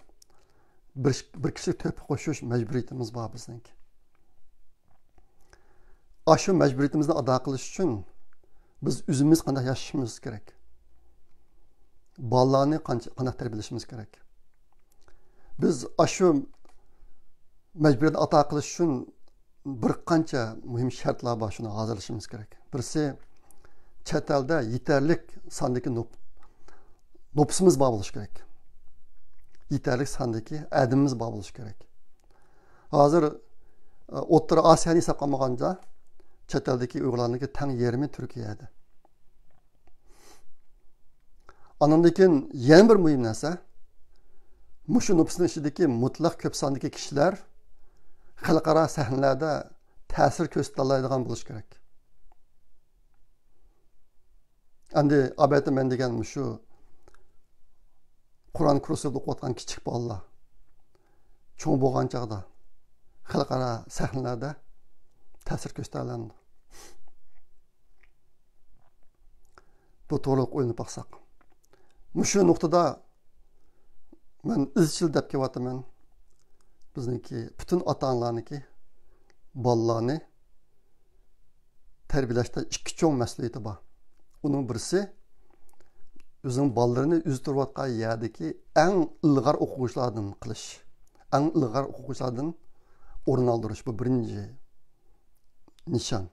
بىر، بىر كىشىلىك تۆھپە قوشۇش مەجبۇرىيىتىمىز بار بىزنىڭكى. ئاشۇ مەجبۇرىيىتىمىزنى ئادا قىلىش ئۈچۈن بىز ئۆزىمىز قانداق ياشىشىمىز كېرەك؟ بالىلارنى قانچە، قانداق تەربىيەلىشىمىز كېرەك؟ بىز ئاشۇ مەجبۇرىيەتنى ئادا قىلىش ئۈچۈن بىر قانچە مۇھىم شەرتلەر بار، شۇنى ھازىرلىشىمىز كېرەك. بىرسى، چەت ئەلدە يېتەرلىك ساندىكى نوپ-، نوپۇسىمىز بار بولۇشى كېرەك. يېتەرلىك ساندىكى ئادىمىمىز بار بولۇشى كېرەك. ھازىر، ئە، ئوتتۇرا ئاسىيانى ھېسابقا ئالمىغاندا، چەت ئەلدىكى ئۇيغۇرلارنىڭكى تەڭ يېرىمى تۈركىيەدە. ئانىڭدىن كېيىن يەنە بىر مۇھىم نەرسە، مۇشۇ نوپۇسنىڭ ئىچىدىكى مۇتلەق كۆپ ساندىكى كىشىلەر خەلقئارا سەھنىلەردە تەسىر كۆرسىتەلەيدىغان بولۇشى كېرەك. ئەمدى ئەلۋەتتە مەن دېگەن مۇشۇ قۇرئان كۇرسىدا ئوقۇۋاتقان كىچىك بالىلار چوڭ بولغان چاغدا خەلقئارا سەھنىلەردە تەسىر كۆرسىتەلەمدۇ؟ بۇ توغرىلىق ئويلىنىپ باقساق. مۇشۇ نۇقتىدا مەن ئىزچىل دەپ كېلىۋاتىمەن. بىزنىڭكى پۈتۈن ئاتا-ئانىلارنىڭكى بالىلارنى تەربىيەلەشتە ئىككى چوڭ مەسئۇلىيىتى بار. ئۇنىڭ بىرسى، ئۆزىنىڭ بالىلىرىنى ئۆزى تۇرۇۋاتقان يەردىكى ئەڭ ئىلغار ئوقۇغۇچىلاردىن قىلىش. ئەڭ ئىلغار ئوقۇغۇچىلاردىن ئورۇن ئالدۇرۇش، بۇ بىرىنچى نىشان.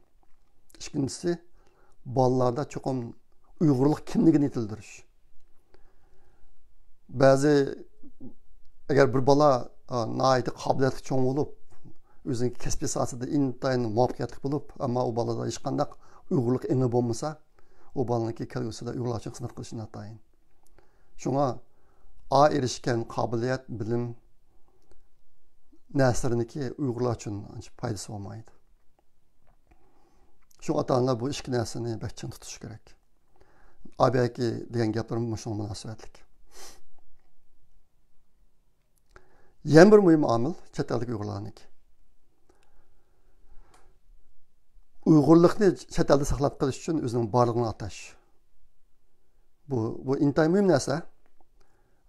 ئىككىنچىسى، بالىلاردا چوقۇم ئۇيغۇرلۇق كىملىكىنى يېتىلدۈرۈش. بەزى، ئەگەر بىر بالا، ئا، ناھايىتى قابىلىيەتلىك چوڭ بولۇپ، ئۆزىنىڭ كەسپىي ساھەسىدە ئىنتايىن مۇۋەپپەقىيەتلىك بولۇپ، ئەمما ئۇ بالىدا ھېچقانداق ئۇيغۇرلۇق ئېڭى بولمىسا، ئۇ بالىنىڭكى كەلگۈسىدە ئۇيغۇرلار ئۈچۈن خىزمەت قىلىشى ناتايىن. شۇڭا ئا ئېرىشكەن قابىلىيەت، بىلىم نەرسىلىرىنىڭكى ئۇيغۇرلار ئۈچۈن ئانچە پايدىسى بولمايدۇ. شۇ ئاتا-ئانىلار بۇ ئىككى نەرسىنى بەك چىڭ تۇتۇشى كېرەك. ئابەكى دېگەن گەپلىرىم مۇشۇنىڭغا مۇناسىۋەتلىك. يەنە بىر مۇھىم ئامىل چەت ئەلدىكى ئۇيغۇرلارنىڭكى. ئۇيغۇرلۇقنى چەت ئەلدە ساقلاپ قېلىش ئۈچۈن ئۆزىنىڭ بارلىقىنى ئاتاش. بۇ، بۇ ئىنتايىن مۇھىم نەرسە.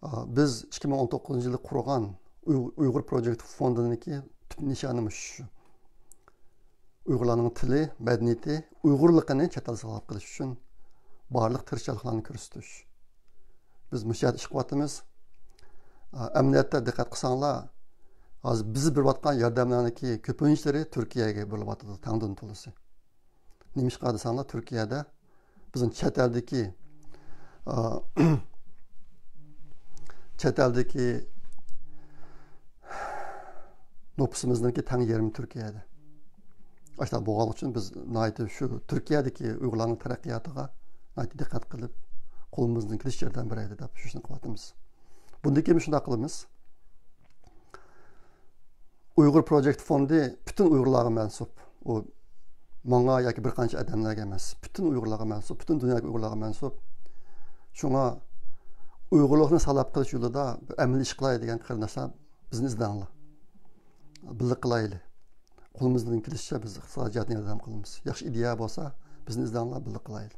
ئا، بىز ئىككى مىڭ ئون توققۇزىنچى يىلى قۇرغان ئۇي-، ئۇيغۇر پروجېكت فوندىنىڭكى تۈپ نىشانى مۇشۇ. ئۇيغۇرلارنىڭ تىلى، مەدەنىيىتى، ئۇيغۇرلۇقىنى چەت ئەلدە ساقلاپ قېلىش ئۈچۈن بارلىق تىرىشچانلىقلارنى كۆرسىتىش. بىز مۇشۇ يەردە ئىش قىلىۋاتىمىز. ئا، ئەمەلىيەتتە دىققەت قىلساڭلار، ھازىر بىز بېرىۋاتقان ياردەملەرنىڭكى كۆپىنچىلىرى تۈركىيەگە بېرىلىۋاتىدۇ، تەڭدىن تولىسى. نېمىشقا دېسەڭلار، تۈركىيەدە بىزنىڭ چەت ئەلدىكى، ئا، چەت ئەلدىكى نوپۇسىمىزنىڭكى تەڭ يېرىمى تۈركىيەدە. ئاشۇنداق بولغانلىقى ئۈچۈن بىز ناھايىتى شۇ تۈركىيەدىكى ئۇيغۇرلارنىڭ تەرەققىياتىغا ناھايىتى دىققەت قىلىپ، قولىمىزدىن كېلىشىچە ياردەم بېرەيلى دەپ شۇ ئىشنى قىلىۋاتىمىز. بۇندىن كېيىن شۇنداق قىلىمىز. ئۇيغۇر پروجېكت فوندى پۈتۈن ئۇيغۇرلارغا مەنسۇپ. ئۇ ماڭا ياكى بىر قانچە ئادەملەرگە ئەمەس، پۈتۈن ئۇيغۇرلارغا مەنسۇپ، پۈتۈن دۇنيادىكى ئۇيغۇرلارغا مەنسۇپ. شۇڭا ئۇيغۇرلۇقنى ساقلاپ قېلىش يولىدا بىر ئەمەلىي ئىش قىلاي دېگەن قېرىنداشلار بىزنى ئىزدەڭلار. بىللە قىلايلى. قولىمىزدىن كېلىشىچە بىز ئىقتىسادىي جەھەتتىن ياردەم قىلىمىز. ياخشى ئىدىيە بولسا، بىزنى ئىزدەڭلار، بىللە قىلايلى.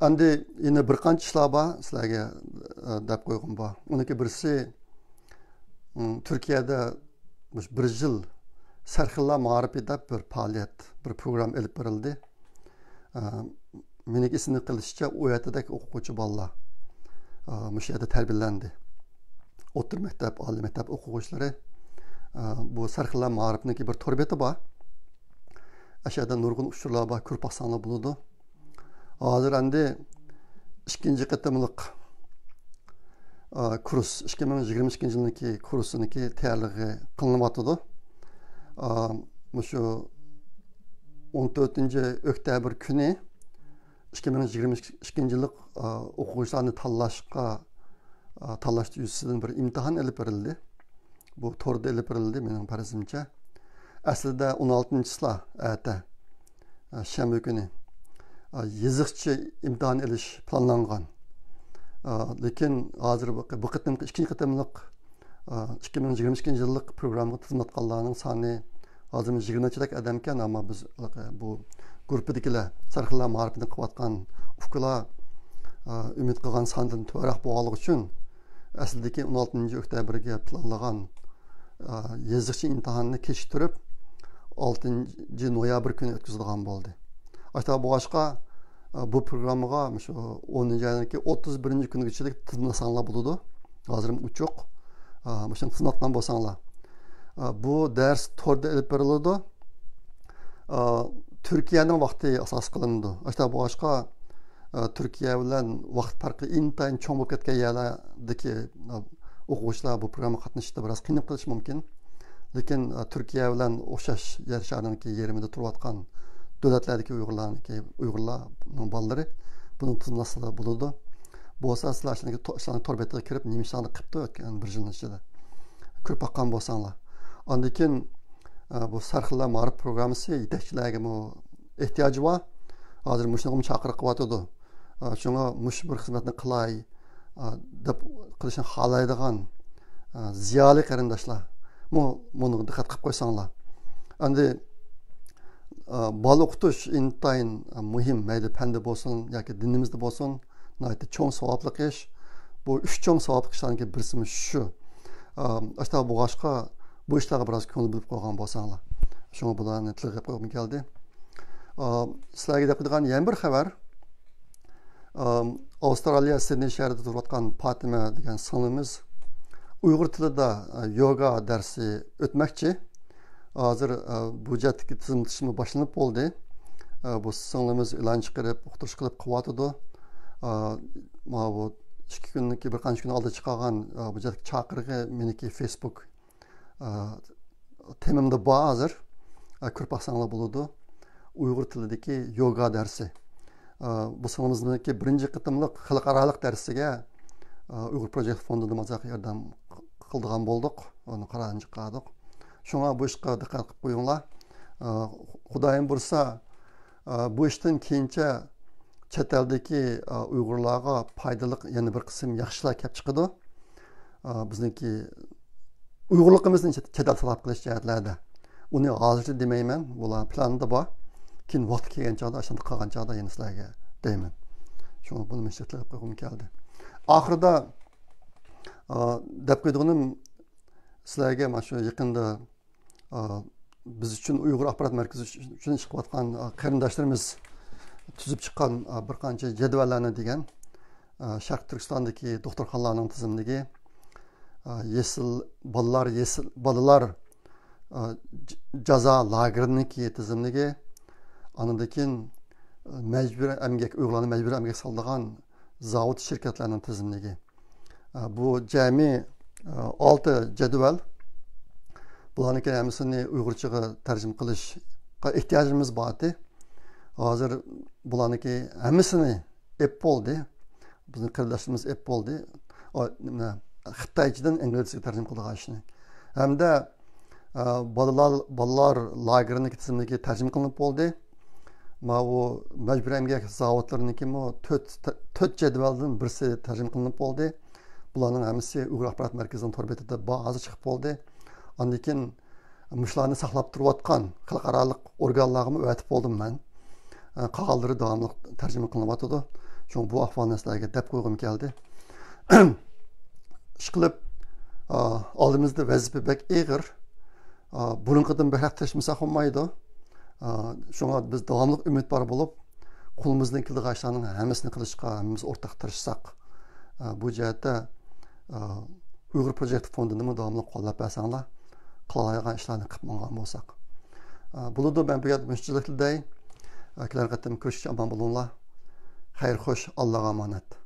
ئەمدى يەنە بىر قانچە ئىشلار بار، سىلەرگە، ئە، دەپ قويغۇم بار. ئۇنىڭكى بىرسى، م، تۈركىيەدە مۇشۇ بىر يىل سەرخىللار مائارىپى دەپ بىر پائالىيەت، بىر پروگرامما ئېلىپ بېرىلدى. ئە، مېنىڭكى ئېسىمدە قېلىشىچە، ئۇ يەردىكى ئوقۇغۇچى بالىلار، ئە، مۇشۇ يەردە تەربىيەلەندى. ئوتتۇرا مەكتەپ، ئالىي مەكتەپ ئوقۇغۇچىلىرى، ئە، بۇ سەرخىللار مائارىپىنىڭكى بىر تور بېتى بار. ئەشۇ يەردە نۇرغۇن ئۇچۇرلار بار، كۆرۈپ باقساڭلار بولىدۇ. ھازىر ئەمدى ئىككىنچى قېتىملىق، ئا، كۇرس، ئىككى مىڭ يىگىرمە ئىككىنچى يىلنىڭكى كۇرسىنىڭكى تەييارلىقى قىلىنىۋاتىدۇ. ئا، مۇشۇ ئون تۆتىنچى ئۆكتەبىر كۈنى ئىككى مىڭ يىگىرمە ئىككىنچى يىللىق، ئا، ئوقۇغۇچىلارنى تاللاشقا، ئا، تاللاش يۈزىسىدىن بىر ئىمتىھان ئېلىپ بېرىلدى. بۇ توردا ئېلىپ بېرىلدى، مېنىڭ پەرىزىمچە. ئەسلىدە ئون ئالتىنچىسىلا ئەتە، ئە، شەنبە كۈنى، ئە، يېزىقچە ئىمتىھان ئېلىش پىلانلانغان. ئە، لېكىن ھازىر بۇ، بۇ قېتىمقى ئىككىنچى قېتىملىق، ئە، ئىككى مىڭ يىگىرمە ئىككىنچى يىللىق پروگراممىغا تىزىملاتقانلارنىڭ سانى ھازىر يىگىرمە نەچچىلەك ئادەمكەن، ئەمما بىز بۇ گۇرۇپپىدىكىلەر، سەرخىللار مائارىپىنى قىلىۋاتقان ئۇكىلار، ئە، ئۈمىد قىلغان ساندىن تۆۋەنرەك بولغانلىقى ئۈچۈن، ئەسلىدىكى ئون ئالتىنچى ئۆكتەبىرگە پىلانلىغان، ئە، يېزىقچە ئىمتىھاننى كېچىكتۈرۈپ، ئالتىنچى نويابىر كۈنى ئۆتكۈزىدىغان بولدى. ئاشۇنداق بولغاچقا، ئە، بۇ پروگراممىغا مۇشۇ ئونىنچى ئاينىڭكى ئوتتۇز بىرىنچى كۈنىگىچىلىك تىزىملىساڭلار بولىدۇ. ھازىرمۇ ئوچۇق. ئە، مۇشۇنى تىزىملاتقان بولساڭلار. ئە، بۇ دەرس توردا ئېلىپ بېرىلىدۇ. ئە، تۈركىيەنىڭ ۋاقتى ئاساس قىلىنىدۇ. ئاشۇنداق بولغاچقا، ئە، تۈركىيە بىلەن ۋاقىت پەرقى ئىنتايىن چوڭ بولۇپ كەتكەن يەرلەردىكى، ئە، ئوقۇغۇچىلار بۇ پروگراممىغا قاتنىشىشتا بىراز قىينىلىپ قېلىشى مۇمكىن. لېكىن، ئە، تۈركىيە بىلەن ئوخشاش يەر شارىنىڭكى يېرىمىدا تۇرۇۋاتقان دۆلەتلەردىكى ئۇيغۇرلارنىڭكى، ئۇيغۇرلارنىڭ بالىلىرى بۇنى تىزىملاتسىلا بولىدۇ. بولسا سىلەر شۇنىڭكى تو-، شۇلارنىڭ تور بېتىگە كىرىپ، نېمە ئىشلارنى قىپتۇ ئۆتكەن بىر يىلنىڭ ئىچىدە كۆرۈپ باققان بولساڭلار. ئاندىن كېيىن، ئە، بۇ سەرخىللار مائارىپ پروگراممىسى يېتەكچىلەرگىمۇ ئېھتىياجى بار. ھازىر مۇشۇنىڭغىمۇ چاقىرىق قىلىۋاتىدۇ. ئە، شۇڭا مۇشۇ بىر خىزمەتنى قىلاي، ئە، دەپ قىلىشنى خالايدىغان، ئە، زىيالىي قېرىنداشلار، مۇ-، مۇنىڭغا دىققەت قىلىپ قويساڭلار. ئەمدى بالا ئوقۇتۇش ئىنتايىن مۇھىم، مەيلى پەندە بولسۇن ياكى دىنىمىزدا بولسۇن، ناھايىتى چوڭ ساۋابلىق ئىش. بۇ ئۈچ چوڭ ساۋابلىق ئىشلارنىڭكى بىرسىمۇ شۇ. ئاشۇنداق بولغاچقا، بۇ ئىشلارغا بىراز كۆڭۈل بۆلۈپ قويغان بولساڭلار. شۇڭا بۇلارنى تىلغا ئېلىپ قويغۇم كەلدى. سىلەرگە دەپ قويىدىغان يەنە بىر خەۋەر. ئاۋسترالىيە، سىدنېي شەھىرىدە تۇرۇۋاتقان پاتىمە دېگەن سىڭلىمىز ئۇيغۇر تىلىدا يوگا دەرسى ئۆتمەكچى. ھازىر بۇ جەھەتتىكى تىزىملىتىشمۇ باشلىنىپ بولدى. بۇ سىڭلىمىز ئېلان چىقىرىپ، ئۇقتۇرۇش قىلىپ قىلىۋاتىدۇ. ماۋۇ ئىككى كۈندىكى، بىر قانچە كۈن ئالدى چىقارغان بۇ جەھەتتىكى چاقىرىقى مېنىڭكى فېيسبۇك تېمىمدا بار ھازىر. كۆرۈپ باقساڭلار بولىدۇ. ئۇيغۇر تىلىدىكى يوگا دەرسى. بۇ سىڭلىمىزنىڭكى بىرىنچى قېتىملىق خەلقئارالىق دەرسىگە ئۇيغۇر پروجېكت فوندىدىن ئازراق ياردەم قىلىدىغان بولدۇق. ئۇنى قارارنى چىقاردۇق. شۇڭا بۇ ئىشقا دىققەت قىلىپ قويۇڭلار. خۇدايىم بۇيرۇسا، بۇ ئىشتىن كېيىنچە چەت ئەلدىكى ئۇيغۇرلارغا پايدىلىق يەنە بىر قىسىم ياخشى ئىشلار كەپ چىقىدۇ. بىزنىڭكى ئۇيغۇرلۇقىمىزنى چەت ئەلگە تەلەپ قىلىش جەھەتلەردە. ئۇنى ھازىرچە دېمەيمەن، بۇلار پىلاندا بار. كېيىن ۋاقتى كەلگەن چاغدا، ئاشۇنداق قىلغان چاغدا يەنە سىلەرگە دەيمەن. شۇڭا بۇنى مۇشۇ يەردە قويغۇم كەلدى. ئاخىرىدا، ئا، دەپ قويىدىغىنىم، سىلەرگە مانا شۇ يېقىندا، ئا، بىز ئۈچۈن، ئۇيغۇر ئاخبارات مەركىزى ئۈچۈن ئىش قىلىۋاتقان، ئا، قېرىنداشلىرىمىز تۈزۈپ چىققان، ئا، بىر قانچە جەدۋەللەرنى دېگەن، ئا، شەرقىي تۈركىستاندىكى دوختۇرخانىلارنىڭ تىزىملىكى، ئا، يېسىل بالىلار، يېسىل بالىلار، ئا، ج-، جازا لاگېرىنىڭكى تىزىملىكى، ئاندىن كېيىن، ئا، مەجبۇرىي ئەمگەك، ئۇيغۇرلارنى مەجبۇرىي ئەمگەك سالىدىغان زاۋۇت، شىركەتلەرنىڭ تىزىملىكى. ئا، بۇ جەمئىي، ئا، ئالتە جەدۋەل. بۇلارنىڭكى ھەممىسىنى ئۇيغۇرچىغا تەرجىمە قىلىشقا ئېھتىياجىمىز بار ئىدى. ھازىر بۇلارنىڭكى ھەممىسىنى ئېپ بولدى. بىزنىڭ قېرىنداشلىرىمىز ئېپ بولدى. ئا، نېمە، خىتايچىدىن ئىنگلىزچىگە تەرجىمە قىلىدىغان ئىشنى. ھەمدە، ئا، بالىلار، بالىلار لاگېرىنىڭكى تىزىملىكى تەرجىمە قىلىنىپ بولدى. ماۋۇ مەجبۇرىي ئەمگەك زاۋۇتلىرىنىڭكىمۇ تۆت، تۆت جەدۋەلدىن بىرسى تەرجىمە قىلىنىپ بولدى. بۇلارنىڭ ھەممىسى ئۇيغۇر ئاخبارات مەركىزىنىڭ تور بېتىدە بار، ھازىر چىقىپ بولدى. ئاندىن كېيىن مۇشۇلارنى ساقلاپ تۇرۇۋاتقان خەلقئارالىق ئورگانلارغىمۇ ئەۋەتىپ بولدۇم مەن. ئە، قالغانلىرى داۋاملىق تەرجىمە قىلىنىۋاتىدۇ. شۇڭا بۇ ئەھۋالنى سىلەرگە دەپ قويغۇم كەلدى. ئىشقىلىپ، ئا، ئالدىمىزدا ۋەزىپە بەك ئېغىر. ئا، بۇرۇنقىدىن بەكرەك تىرىشمىساق بولمايدۇ. ئا، شۇڭا بىز داۋاملىق ئۈمىدۋار بولۇپ، قولىمىزدىن كېلىدىغان ئىشلارنىڭ ھەممىسىنى قىلىشقا ھەممىمىز ئورتاق تىرىشساق، ئا، بۇ جەھەتتە، ئا، ئۇيغۇر پروجېكت فوندىنىمۇ داۋاملىق قوللاپ بەرسەڭلار، قىلالايدىغان ئىشلارنى قىلىپ ماڭغان بولساق. ئا، بولىدۇ، مەن بۇ يەردە مۇشۇنچىلىك دەي. ئا، كېلەر قېتىم كۆرۈشكىچە ئامان بولۇڭلار. خەير خوش، ئاللاغا ئامانەت.